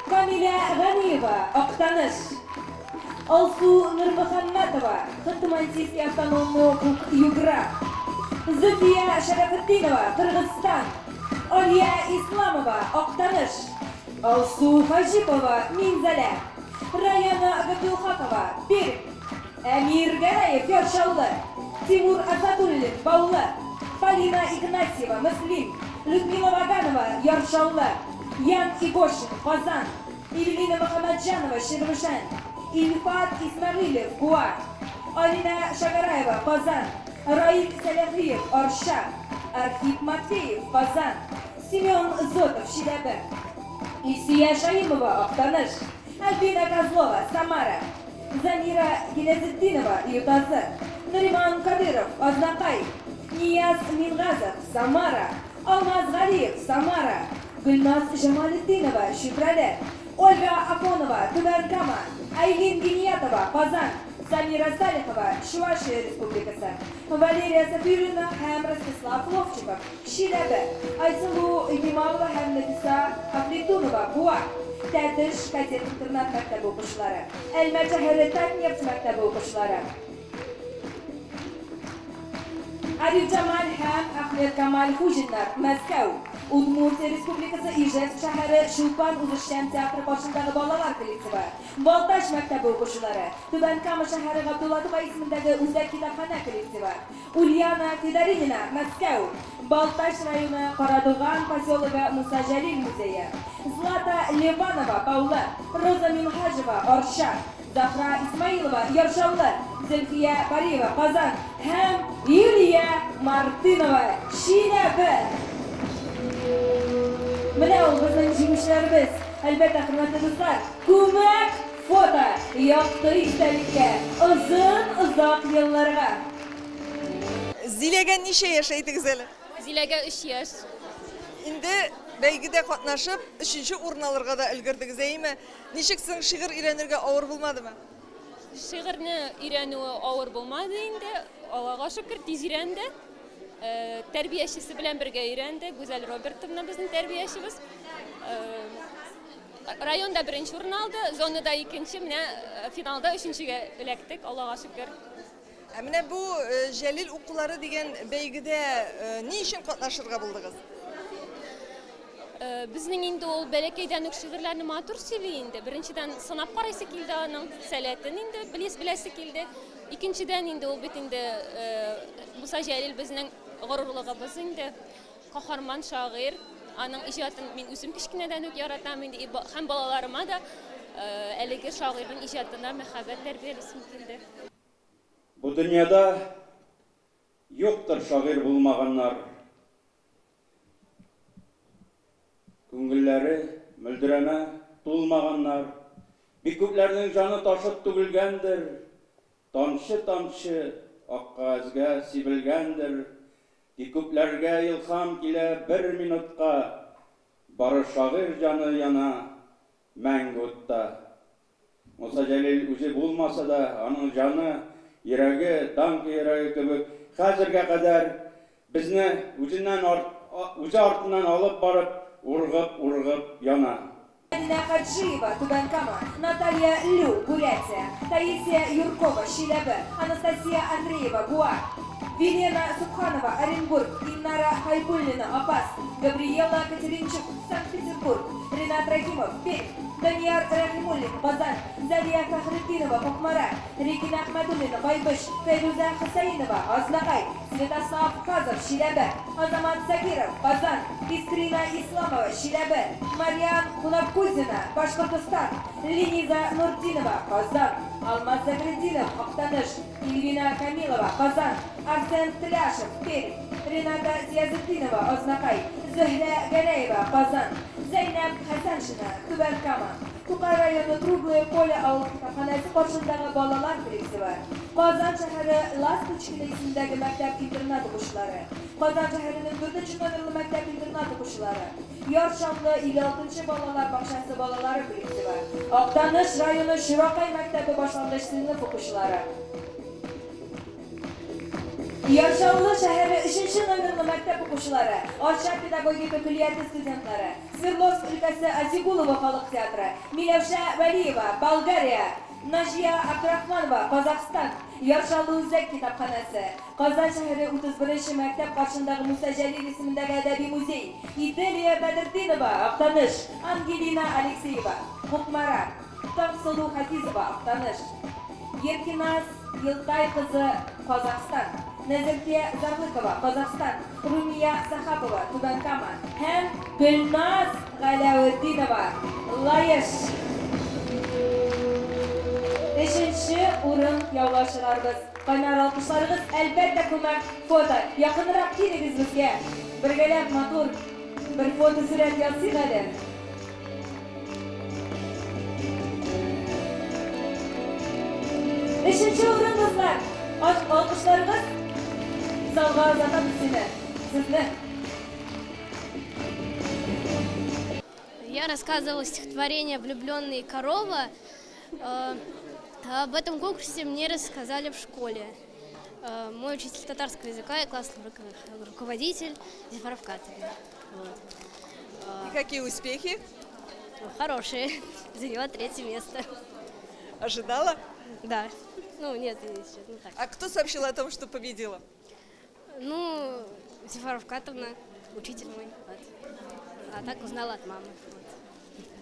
Камилә Ганиева, Актаныш. Алсу Нурмөхәммәтова, Ханты-Мансийский автономный округ, Югра. Зөлфия Шәрәфетдинова, Кыргызстан. Алия Исламова, Актаныш. Алсу Хаҗипова, Минзәлә. Раяна Габделхакова, Пермь. Әмир Гәрәев, Яр Чаллы. Тимур Асадуллин, Баулы. Полина Игнатьева, Мөслим. Людмила Ваганова, Яр Чаллы. Ян Игошин, Казан. Эльвина Мөхәммәтҗанова, Чирмешән. Илфат Исмәгыйлев, Буа. Алинә Шагараева, Казан. Раил Сәләхиев, Арча. Архип Матвеев, Казан. Семен Зотов, Чиләбе. Илсөя Шаимова, Актаныш. Альбина Козлова, Самара. Замира Гиләзетдинова, Ютазы. Нариман Кадыров, Азнакай. Нияз Мингазов, Самара. Алмаз Галиев, Самара. Гөлназ Җамалетдинова, Чүпрәле. Ольга Афонова, Түбән Кама. Айлин Гиниятова, Казан. Самира Салихова, Чувашия Республикасы. Валерия Сафиуллина һәм Ростислав Ловчиков, Чиләбе. Айсылу Гималова һәм Нәфисә Афлетунова, Буа. Тәтеш кадет интернат мәктәбе укучылары. Әлмәт шәһәре Татнефть мәктәбе укучылары. Ариф Җамал һәм Әхмәт Камал Хуҗиннар, Мәскәү. Удмуртия Республикасы Ижевск шәһәре Чулпан үзешчән театры каршындагы балалар коллективы. Балтач мәктәбе укучылары. Түбән Кама шәһәре Габдулла Тукай исемендәге үзәк китапханә коллективы. Ульяна Федоринина, Мәскәү. Балтач районы Карадуган поселогы Муса Җәлил музее. Злата Леванова, Баулы. Роза Минһаҗева, Арча. Заһра Исмаилова, Яр Чаллы. Зөлфия Бариева, Казан һәм Юлия Мартынова, Чиләбе. Менә ул безнең җиңүчеләребез. Әлбәттә, хөрмәтле дуслар, күмәк фото якты истәлеккә, озын-озак елларга. Зиләгә ничә яшь, әйтегез әле? Зиләгә өч яшь. Инде бәйгедә катнашып, өченче урын алырга да өлгердегез, әйеме? Ничек соң, шигырь өйрәнергә авыр булмадымы? Шигырьне өйрәнүе авыр булмады инде, Аллага шөкер, тиз өйрәнде. Тәрбиячесе белән бергә өйрәнде. Гүзәл Робертовна безнең тәрбиячебез. Районда беренче урын алды, зонада икенче, менә финалда өченчегә эләктек, Аллага шөкер. Ә менә бу Җәлил укулары дигән бәйгедә ни өчен катнашырга булдыгыз? Безнең инде ул бәләкәйдән үк шигырьләрне матур сөйли инде. Беренчедән, сынап карыйсы килде аның сәләтен инде, белес беләсе килде. Икенчедән инде ул бит инде Муса Җәлил безнең горурлыгыбыз инде. Каһарман шагыйрь. Аның иҗатын мин үзем кечкенәдән үк яратам инде һәм балаларыма да әлеге шагыйрьнең иҗатына мәхәббәт тәрбиялисем килде. Бу дөньяда юктыр шагыйрь булмаганнар. Күңелләре мөлдерәмә тулмаганнар. Бик күпләрнең җаны ташып түгелгәндер, тамчы-тамчы ак кәгазьгә сибелгәндер. Тик күпләргә илһам килә бер минутка, бары шагыйрь җаны яна мәңге утта. Муса Җәлил үзе булмаса да, аның җаны, йөрәге, Данко йөрәге кебек, хәзергә кадәр безне үзеннән арт, үзе артыннан алып барып, ургып-ургып яна. Мәдинә Хаҗиева, Түбән Кама, Наталья Лю, Бурятия, Таисия Юркова, Чиләбе, Анастасия Андреева, Буа. Вилена Субханова, Оренбург, Иннара Хайбуллина, Апас, Габриела Катеринчук, Санкт-Петербург, Ренат Рахимов, Пермь, Данияр Рахимуллин, Казан, Залия Фахретдинова, Кукмара, Регина Ахмадуллина, Кайбыч, Фәйрүзә Хөсәенова, Азнакай, Святослав Хазов, Чиләбе, Азамат Закиров, Казан, Искрина Исламова, Чиләбе, Марьян Кунаккузина, Башкортостан, Лениза Нуртдинова, Казан, Алмаз Загретдинов, Актаныш, Ильвина Камилова, Казан, Арсен Тляшев, Пермь, Рената Зиязетдинова, Азнакай, Зөһрә Гәрәева, Казан, Зәйнәб Хәсәншина, Түбән Кама, Тукай районы Круглое Поле авыл китапханәсе каршындагы балалар коллективы, Казан шәһәре Ласточкино исемендәге мәктәп-интернат укучылары, Казан шәһәренең 4 номерлы мәктәп-интернат укучылары, Яр Чаллы 56 нчы балалар бакчасы балалары коллективы, Актаныш районы Чуракай мәктәбе башлангыч сыйныф укучылары. Яр Чаллы шәһәре өченче номерлы мәктәп укучылары, Арча педагогика көллияте студентлары, Свердловск өлкәсе Азигулово халык театры, Миләүшә Вәлиева, Болгария, Наҗия Абдрахманова, Казахстан, Яр Чаллы үзәк китапханәсе, Казан шәһәре 31 нче мәктәп каршындагы Муса Җәлил исемендәге әдәби музей, Иделия Бәдертдинова, Актаныш, Ангелина Алексеева, Кукмара, Таңсылу Хафизова, Актаныш. Еркиназ Елтай кызы, Казахстан, Нәзеркә Зарлыкова, Казахстан, Румия Сахапова, Түбән Кама, һәм Гөлназ Галәветдинова, Лаеш. Өченче урын яулаучыларыбыз. Кайнар алкышларыгыз, әлбәттә, күмәк фото. Якынрак килегез безгә. Бергәләп матур бер фотосурәт ясыйк әле. Өченче урын, дуслар! Алкышларыгыз залга озатабыз сине, сезне. Я рассказывала стихотворение «Влюбленные корова». Об этом конкурсе мне рассказали в школе. Мой учитель татарского языка и классный руководитель Зефаров Катовна. Вот. И какие успехи? Хорошие. Заняла 3-е место. Ожидала? Да. Ну, нет, если честно, так. А кто сообщил о том, что победила? Ну, Зефаров Катовна, учитель мой. Вот. А так узнала от мамы. Вот.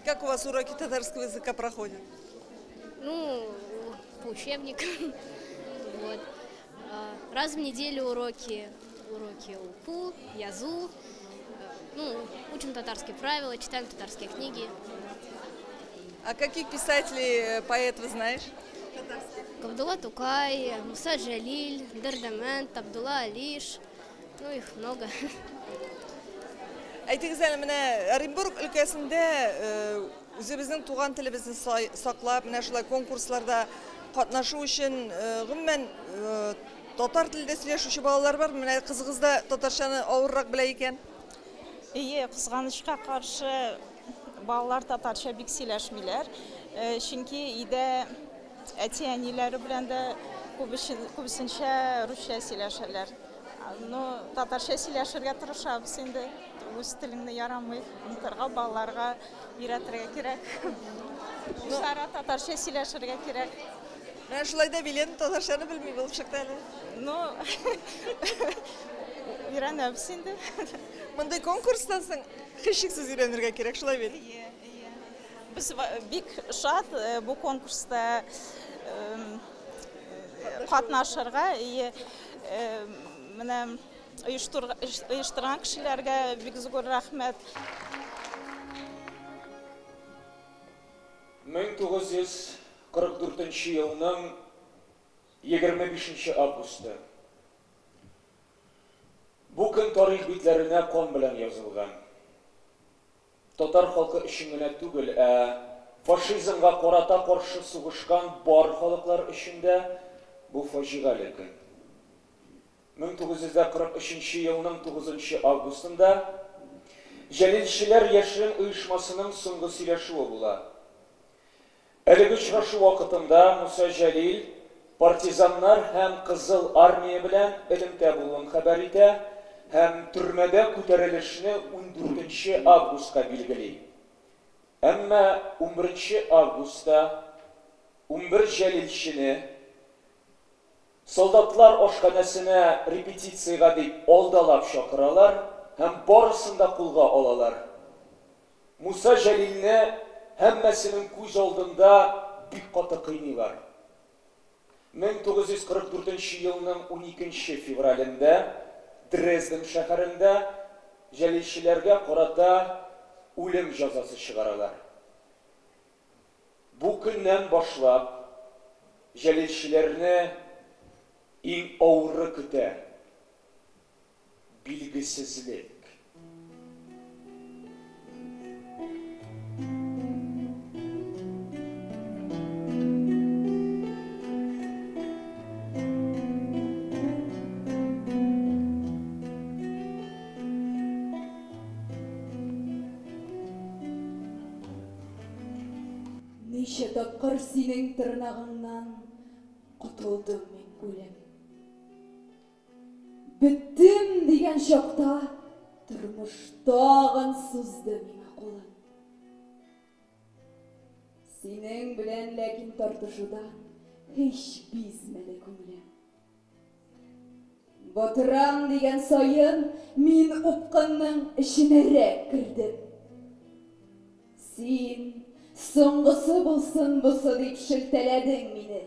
Как у вас уроки татарского языка проходят? Ну, по учебникам. Вот. Раз в неделю уроки. Уроки уку, язу. Ну, учим татарские правила, читаем татарские книги. А каких писателей, поэтов знаешь? Габдулла Тукай, Муса Джалиль, Дердемент, Абдулла Алиш. Ну, их много. Әйтегез әле, менә Оренбург өлкәсендә үзебезнең туган телебезне саклап, менә шулай конкурсларда катнашу өчен, гомумән, татар телендә сөйләшүче балалар бар. Менә кызыгыз да татарчаны авыррак белә икән. Әйе, кызганычка каршы балалар татарча бик сөйләшмиләр. Чөнки өйдә әти-әниләре белән дә күбесенчә русча сөйләшәләр. Ну, татарча сөйләшергә тырышабыз инде. Үз телеңне ярамый онытырга, балаларга өйрәтергә кирәк. Үзара татарча сөйләшергә кирәк. Менә шулай да Вилена татарчаны белми булып чыкты әле. Ну, өйрәнәбез инде. Мондый конкурстан соң һичшиксез өйрәнергә кирәк, шулай бит? Әйе, әйе. Без бик шат бу конкурста катнашырга. Әйе, менә оештырган кешеләргә бик зур рәхмәт. 1944 елның 25 августы. Бу көн тарих битләренә кан белән язылган. Татар халкы өчен генә түгел, ә фашизмга карата каршы сугышкан бар халыклар өчен дә бу фаҗигале көн. 1943 елның 9 августында Җәлилчеләр яшерен оешмасының соңгы сөйләшүе була. Әлеге очрашу вакытында Муса Җәлил партизаннар һәм Кызыл армия белән элемтә булуын хәбәр итә һәм төрмәдә күтәрелешне 14 августка билгели. Әмма 11 августта 11 җәлилчене Солдатлар ашханәсенә репетициягә дип алдалап чакыралар һәм барысын да кулга алалар. Муса Җәлилне һәммәсенең күз алдында бик каты кыйныйлар. 1944 нче елның уникенче февралендә Дрезден шәһәрендә җәлилчеләргә карата үлем җәзасы чыгаралар. Бу көннән башлап җәлилчеләрне иң авыры көтә, билгесезлек. Ничә тапкыр синең тырнагыңнан котылдым мин, үлем. Беттем дигән чакта тормыш тагын сузды миңа кулын. Синең белән ләкин тартышудан һич бизмәде күңелем. Батырам дигән саен мин упкынның эченәрәк кердем. Син, соңгысы булсын бусы дип шелтәләдең мине.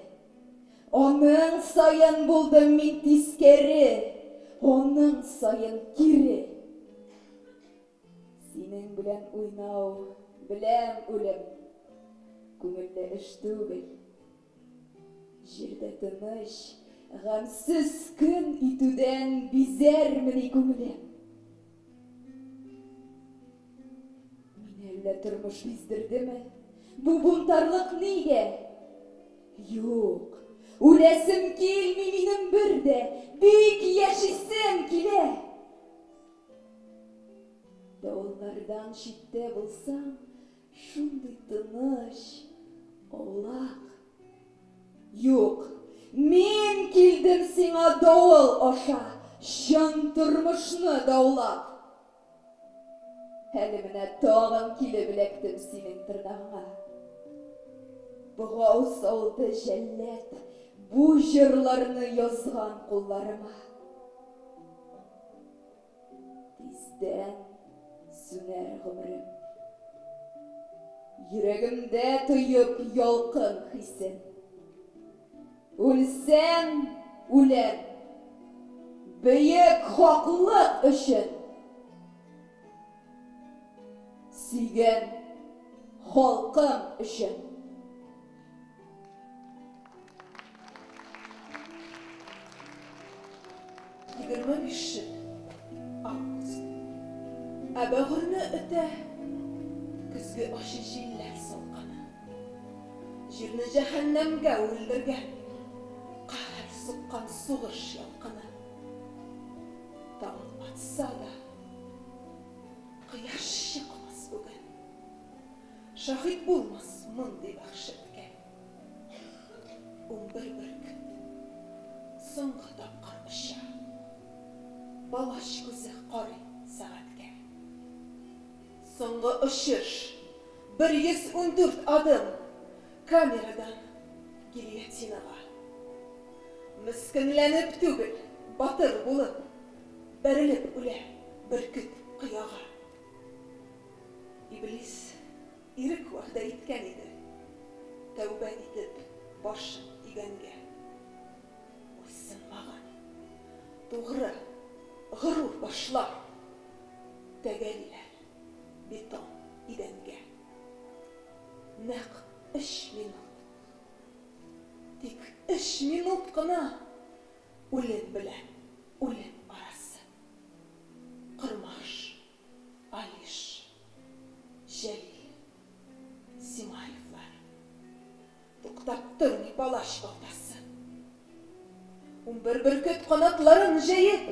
Аның саен булдым мин тискәре, аның саен кире. Синең белән уйнау, беләм, үлем, күңелле эш түгел. Җирдә тыныч, гамьсез көн итүдән бизәрмени күңелем? Мине әллә тормыш биздердеме? Бу бунтарлык нигә? Юк, үләсем килми минем бер дә, бик яшисем килә. Давыллардан читтә булсам, шундый тыныч, аулак. Юк, мин килдем сиңа давыл аша, чын тормышны даулап. Әле менә тагын килеп эләктем синең тырнагыңа. Богау салды җәллад бу җырларны язган кулларыма. Тиздән сүнәр гомерем. Йөрәгемдә тоеп ялкын хисен. Үлсәм, үләм. Бөек хаклык өчен. Сөйгән халкым өчен. 25 август. Ә бәгырьне өтә көзге ачы җилләр салкыны. Җирне җәһәннәмгә әверелдергән каһәр суккан сугыш ялкыны. Таң атса да, кояш чыкмас бүген. Шаһит булмас мондый вәхшәткә. 11 бөркет соңгы тапкыр оча. Палач күзе карый сәгатькә. Соңгы очыш, 114 адым камерадан гильотинага. Мескенләнеп түгел, батыр булып, бәрелеп үлә бөркет кыяга. Иблис ирек вәгъдә иткән иде, тәүбә итеп башын игәнгә. Буйсынмаган, тугры, горур башлар тәгәриләр бетон идәнгә. Нәкъ өч минут, тик өч минут кына үлем белән үлем арасы. Кормаш. Алиш, Җәлил, Симаевлар. Туктап тормый палач балтасы. 11 бөркет канатларын җәеп,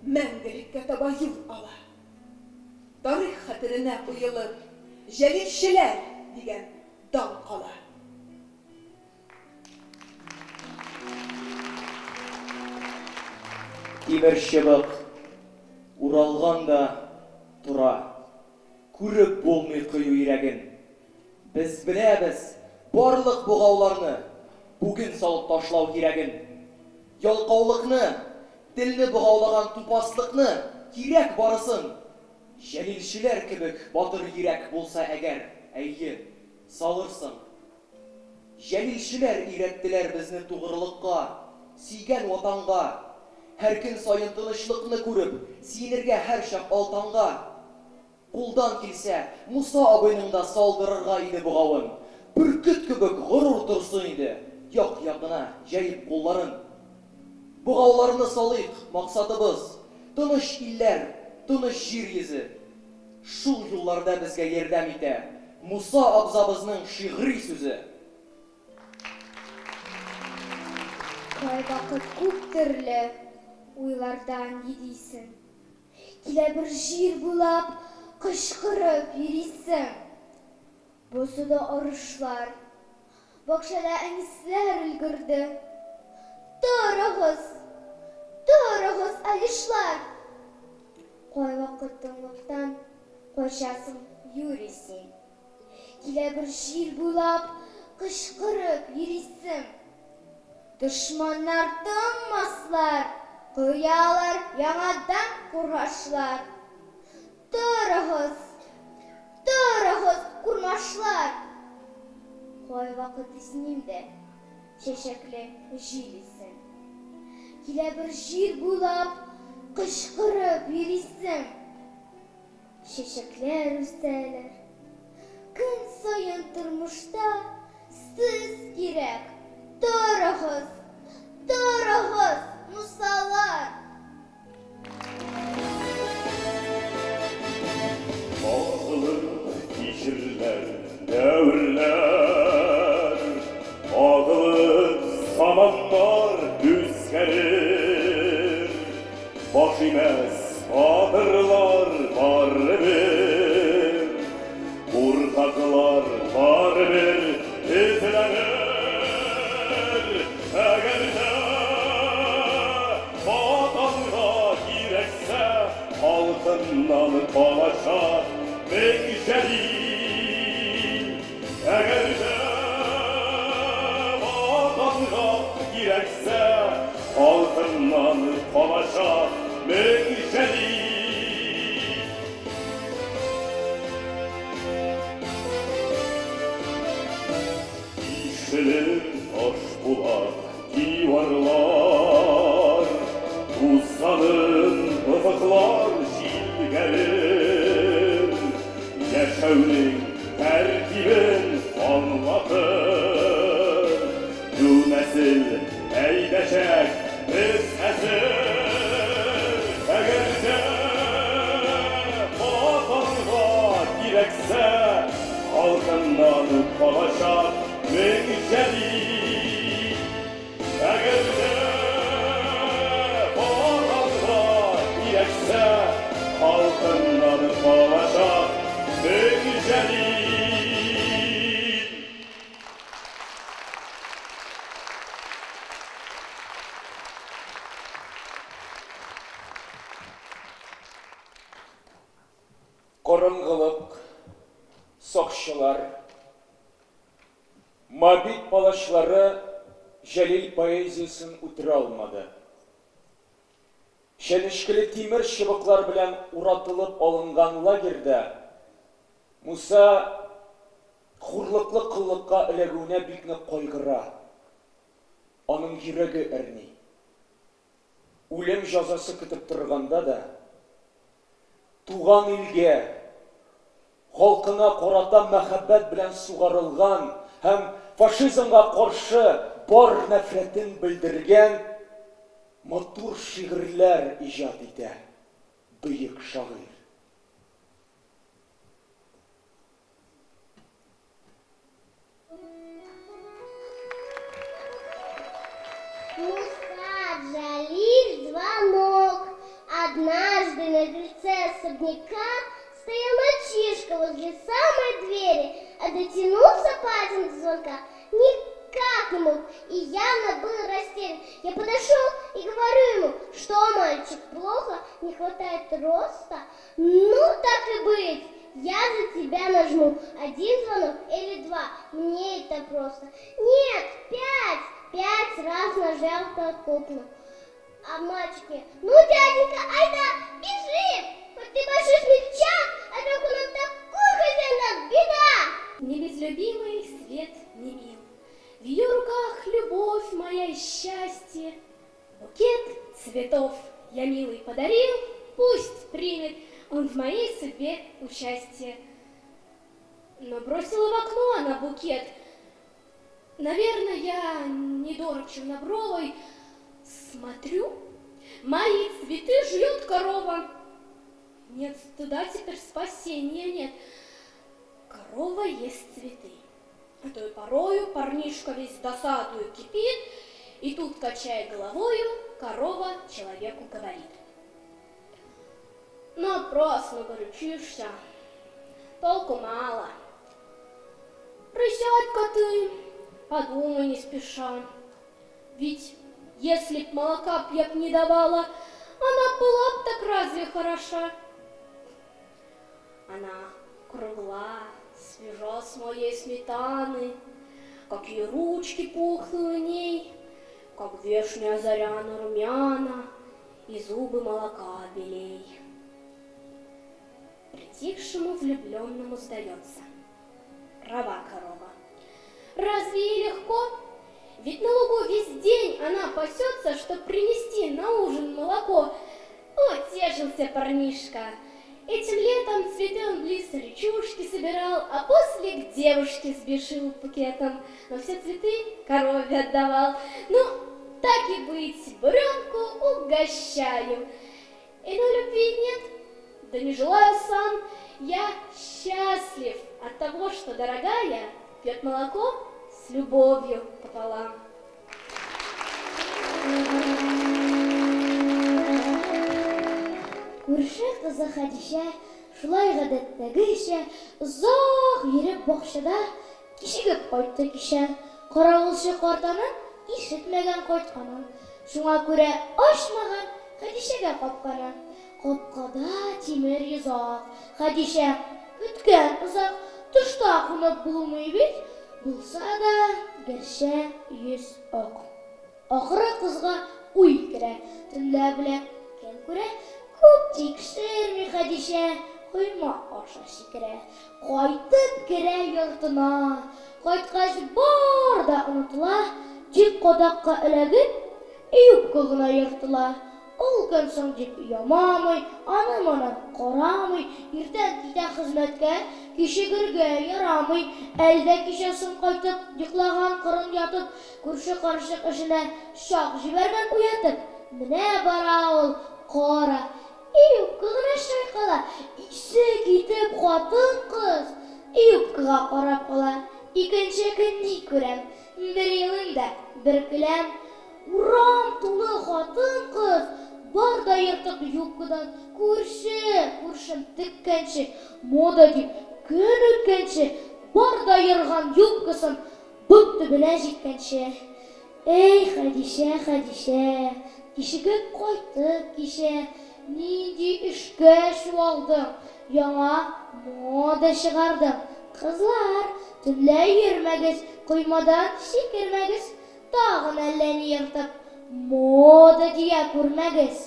мәңгелеккә таба юл ала. Тарих хәтеренә уелып, Җәлилчеләр дигән дан кала. Тимер чыбык уралган да тора, Күреп булмый кыю йөрәген. Без беләбез, барлык богауларны Бүген салып ташлау кирәген. Ялкаулыкны, телне богаулаган тупаслыкны, кирәк барысын! Җәлилчеләр кебек батыр йөрәк булса әгәр, әйе, салырсың. Җәлилчеләр өйрәттеләр безне тугрылыкка, сөйгән Ватанга. Һәр көн саен тынычлыкны күреп, сөенергә һәрчак ал таңга. Кулдан килсә, Муса абыйның да салдырырга иде богавын. Бөркет кебек горур торсын иде, як-ягына җәеп кулларын. Богауларны салыйк, максатыбыз, тыныч илләр, тыныч җир йөзе. Шул юлларда безгә ярдәм итә Муса абзабызның шигъри сүзе. Кайвакыт күп төрле уйлардан йөдисең. Килә бер җир буйлап кычкырып йөрисең. Басуда арышлар, бакчада әнисләр өлгерде. Торыгыз! Торыгыз, алишлар! Кайвакыт тынлыктан качасың юри син. Килә бер җир буйлап кычкырып йөрисең. Дошманнар тынмаслар, коялар яңадан кургашлар. Торыгыз! Торыгыз, курмашлар! Кайвакыт исним дә, чәчәкле җил исен. Килә бер җир буйлап кычкырып йөрисем. Чәчәкләр үсәләр. Көн саен тормышта сез кирәк. Торыгыз! Торыгыз, Мусалар! Агылып кичерләр дәверләр, Агылып заманнар үзгәрер. Баш имәс батырлар барыбер, Куркаклар барыбер эзләнер. Әгәр дә Ватанга кирәксә, халкыннан калачак мең Җәлил. Әгәр дә Ватанга кирәксә, халкыннан калачак мең Җәлил. Ишелер таш булат диварлар, Тузганын офыклар җилгәрер. Яшәүнең тәртибен аңлатыр. Бу нәсел әйдәчәк, без әзер. Әгәр дә Ватанга кирәксә, халкыннан калачак мең Җәлил. Әгәр дә Ватанга кирәксә, халкыннан калачак мең Җәлил. Караңгылык, сакчылар, Моабит палачлары Җәлил поэзиясен үтерә алмады. Чәнечкеле тимер чыбыклар белән уратылып алынган лагерьда Муса хурлыклы коллыкка эләгүенә бик нык кайгыра, аның йөрәге әрни. Үлем җазасы көтеп торганда да, туган илгә, халкына карата мәхәббәт белән сугарылган һәм фашизмга каршы бар нәфрәтен белдергән матур шигырьләр иҗат итә бөек шагыйрь. Муса Джалиль звонок. Однажды на крыльце особняка стоял мальчишка возле самой двери, а дотянуться пальцем до звонка никак не мог и явно был растерян. Я подошел и говорю ему, что, мальчик, плохо, не хватает роста? Ну, так и быть, я за тебя нажму один звонок или два, мне это просто. Нет, пять, 5 раз нажал, толкнул. А мальчик мне: ну, дяденька, айда, бежим! Хоть ты большой смельчак, а только нам такой хозяин даст, беда! Мне ведь любимый свет не мил. В ее руках любовь моя и счастье. Букет цветов я милый подарил, пусть примет он в моей судьбе участие. Но бросила в окно она букет. Наверное, я недорог чернобровой. Смотрю, мои цветы жует корова. Нет стыда теперь, спасения нет. Корова ест цветы. А то и порою парнишка весь досадую кипит, и тут, качая головою, корова человеку говорит: напрасно горячишься, толку мало. Присядь-ка ты, подумай не спеша. Ведь если б молока б я б не давала, она была б так разве хороша? Она кругла, свежа с моей сметаны, какие ручки пухлые у ней, как вешняя заря на румяна, и зубы молока белей. Притихшему влюбленному сдается: права корова. Разве ей легко? Ведь на лугу весь день она пасется, чтоб принести на ужин молоко. Утешился парнишка. Этим летом цветы он близ речушки собирал, а после к девушке сбежал букетом, но все цветы корове отдавал. Ну, так и быть, буренку угощаю. Иной любви нет, да не желаю сам. Я счастлив от того, что дорогая пьет молоко с любовью пополам. Күрше кызы Хәдичә шулай гадәттәгечә озак йөреп бакчада кичегеп кайтты кичә. Каравылчы карт аның ишетмәгән кайтканын, шуңа күрә ачмаган Хәдичәгә капканы. Капкада тимер йозак. Хәдичә көткән озак, тышта кунып булмый бит, булса да гәрчә йөз ак. Ахыры кызга уй керә, төнлә белән кем күрә? Күп тикшерми Хәдичә, койма аша сикерә. Кайтып керә йортына. Кайткач бар да онытыла, тик кадакка эләгеп, юбка гына ертыла. Ул көн соң дип ямамый, аны-моны карамый, иртән китә хезмәткә, кичегергә ярамый. Әлдә кичә соң кайтып, йоклаган кырын ятып, күрше карчык эшенә чак җибәргән уятып. Менә бара ул, кара, юбка гына чайкала, исе китеп хатын-кыз юбкага карап кала. Икенче көн ни күрәм, бер елым да, бер көләм. Урам тулы хатын-кыз, бар да ертык юбкадан. Күрше, күршем теккәнче, мода дип көн үткәнче, бар да ерган юбкасын бот төбенә җиткәнче. Эй, Хәдичә, Хәдичә, кичегеп кайтып кичә, нинди эшкә чуалдың, яңа мода чыгардың. Кызлар, төнлә йөрмәгез, коймадан сикермәгез, тагын әллә ни ертып, мода дия күрмәгез.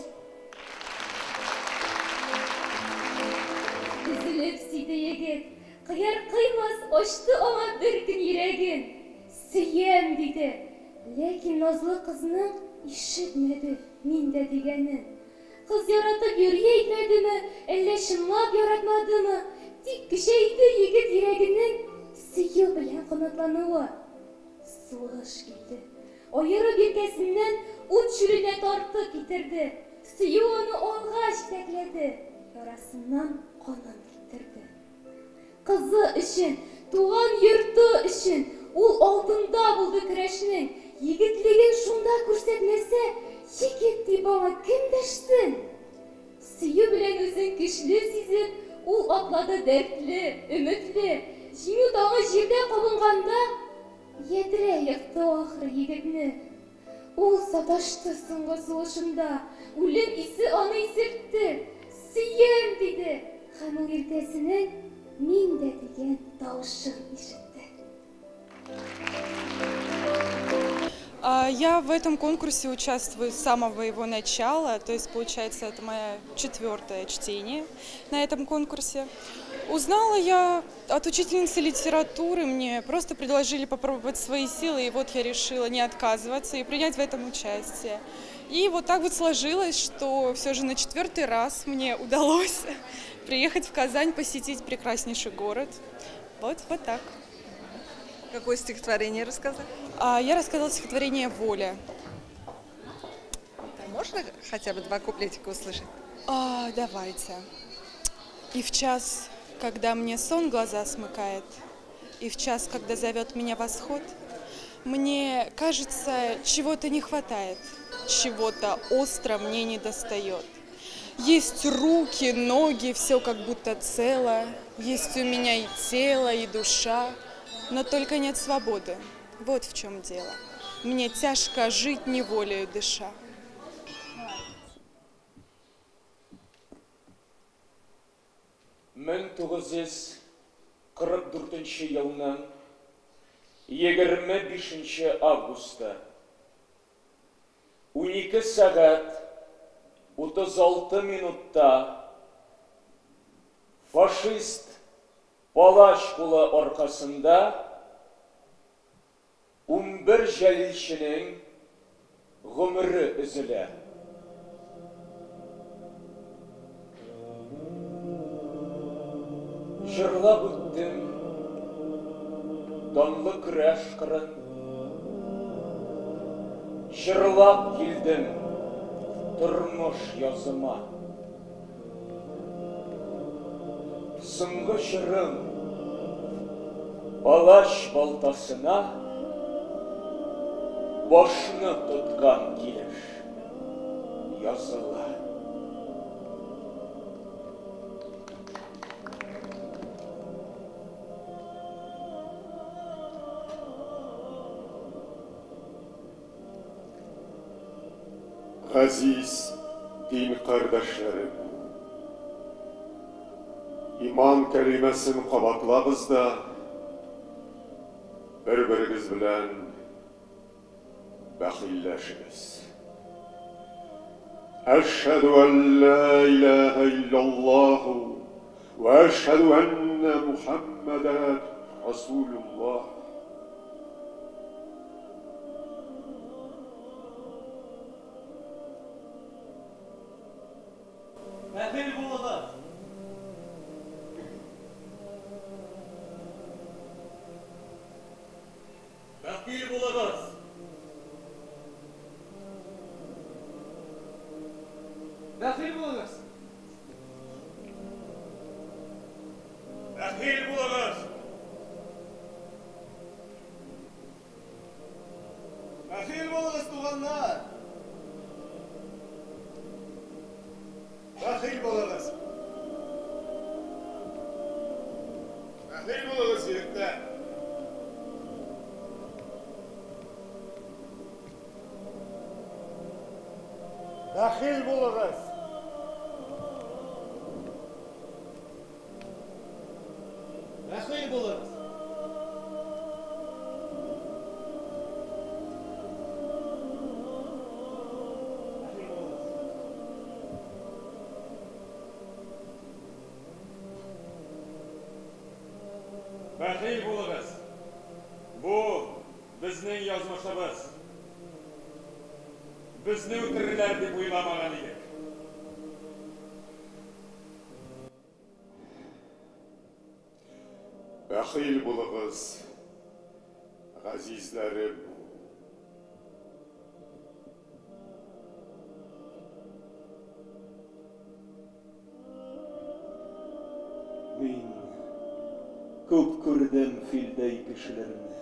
Өзелеп сөйде егет, кыяр-кыймас ачты аңа бер көн йөрәген. Сөям, диде, ләкин назлы кызның ишетмәде мин дә дигәнен. Кыз яратып йөри әйтмәдеме, әллә чынлап яратмадымы, тик көчәйде егет йөрәгенең сөю белән канатлануы. Сугыш килде. Аерып иркәсеннән ут чүленә тартып китерде. Сөю аны алга җитәкләде, ярасыннан канын киптерде. Кызы өчен, туган йорты өчен ул алдында булды көрәшнең. Егетлеген шунда күрсәтмәсә, егет дип аңа кем дәшсен? Сөю белән үзен көчле сизеп, ул атлады дәртле, өметле. Җиңү таңы җирдә кабынганда, ядрә екты ахры егетне. Ул саташты соңгы сулышында, үлем исе аны исертте. Сөям, диде, һәм ул иртәсенең мин дә дигән тавышын ишетте. Я в этом конкурсе участвую с самого его начала, то есть, получается, это мое 4-е чтение на этом конкурсе. Узнала я от учительницы литературы, мне просто предложили попробовать свои силы, и вот я решила не отказываться и принять в этом участие. И вот так вот сложилось, что все же на 4-й раз мне удалось приехать в Казань, посетить прекраснейший город. Вот так. Какое стихотворение рассказали? Я рассказала стихотворение «Воля». Можно хотя бы 2 куплетика услышать? Давайте. И в час, когда мне сон глаза смыкает, и в час, когда зовет меня восход, мне кажется, чего-то не хватает, чего-то остро мне не достает. Есть руки, ноги, все как будто цело, есть у меня и тело, и душа, но только нет свободы. Вот в чем дело. Мне тяжко жить неволею дыша. Мең 944 елның 25 августы. 12 сәгать 36 минутта фашист палач кулы аркасында 11 җәлилченең гомере өзелә. Җырлап үттем данлы көрәш кырын, җырлап килдем тормыш языма. Соңгы җырым палач балтасына башны тоткан килеш языла. Газиз дин кардәшләрем, иман кәлимәсен кабатлагыз да, бер-берегез белән бәхилләшегез. Әшһәдү ан ла илаһа иллаллаһу ва әшһәдү анна Мухаммадан расулуллаһ. Бәхил булыгыз! Бәхил булыгыз! Бәхил булыгыз! Бәхил булыгыз! Бәхил булыгыз, туганнар! Бәхил булыгыз! Бәхил булыгыз, егетләр! Бәхил булыгыз! Бәхил булыгыз! Бәхил булыгыз! Бу безнең язмышыбыз. Безне үтерерләр дип уйламаган идек. Бәхил булыгыз, газизләрем. Мин күп күрдем филдәй кешеләрне.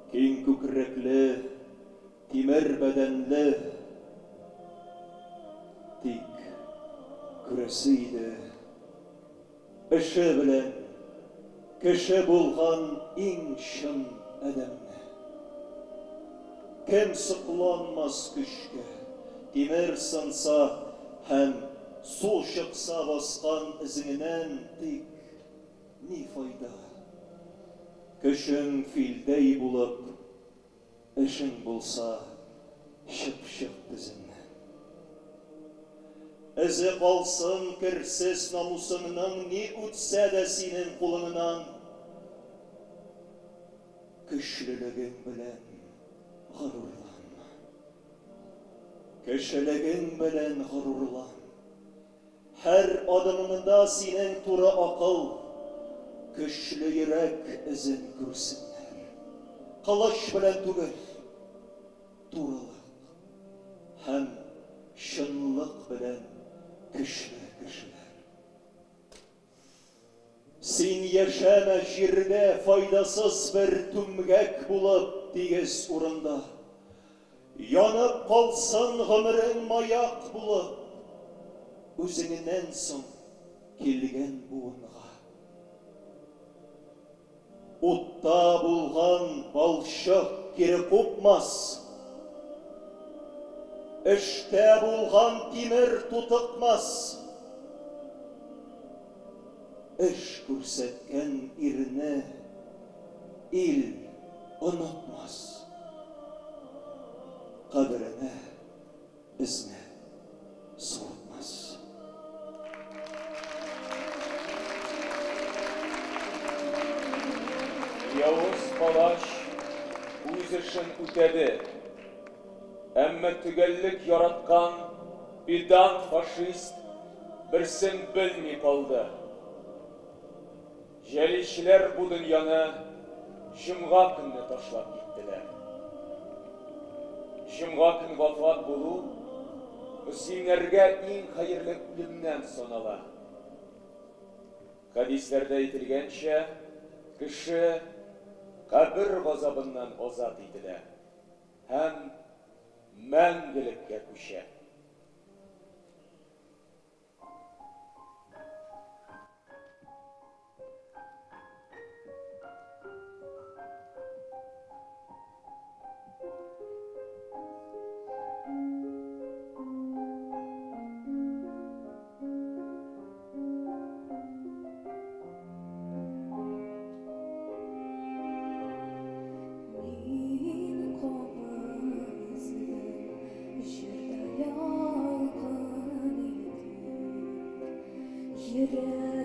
Киң күкрәкле, тимер бәдәнле. Тик күрәсе иде, эше белән кеше булган иң чын адәмне. Кем сокланмас көчкә, тимер сынса һәм су чыкса баскан эзеңнән, тик ни файда? Көчең филдәй булып, Эшең булса, чыпчык тезеннән. Эзе калсын керсез намусыңның ни үтсә дә синең кулыңнан. Көчлелегең белән горурланма. Кешелегең белән горурлан. Һәр адымыңда синең туры акыл, көчле йөрәк эзен күрсеннәр. Кылыч белән түгел, турылык һәм чынлык белән көчле кешеләр. Син яшәмә җирдә файдасыз бер түмгәк булып тигез урында. Янып калсын гомерең маяк булып, үзеңнән соң килгән буынга. Утта булган балчык кире купмас, Эштә булган тимер тутыкмас. Эш күрсәткән ирне ил онытмас, Каберенә Безне суытмас. Явыз палач үз эшен үтәде. Әмма төгәллек яраткан педант фашист берсен белми калды. Җәлилчеләр бу дөньяны җомга көнне ташлап киттеләр. Җомга көн вафат булу мөслимнәргә иң хәерле үлемнән санала. Хәдисләрдә әйтелгәнчә, кеше кабер газабыннан азат ителә һәм мәңгелеккә күчә. Мин кабыздым җырда ялкын итеп, Йөрәгемне.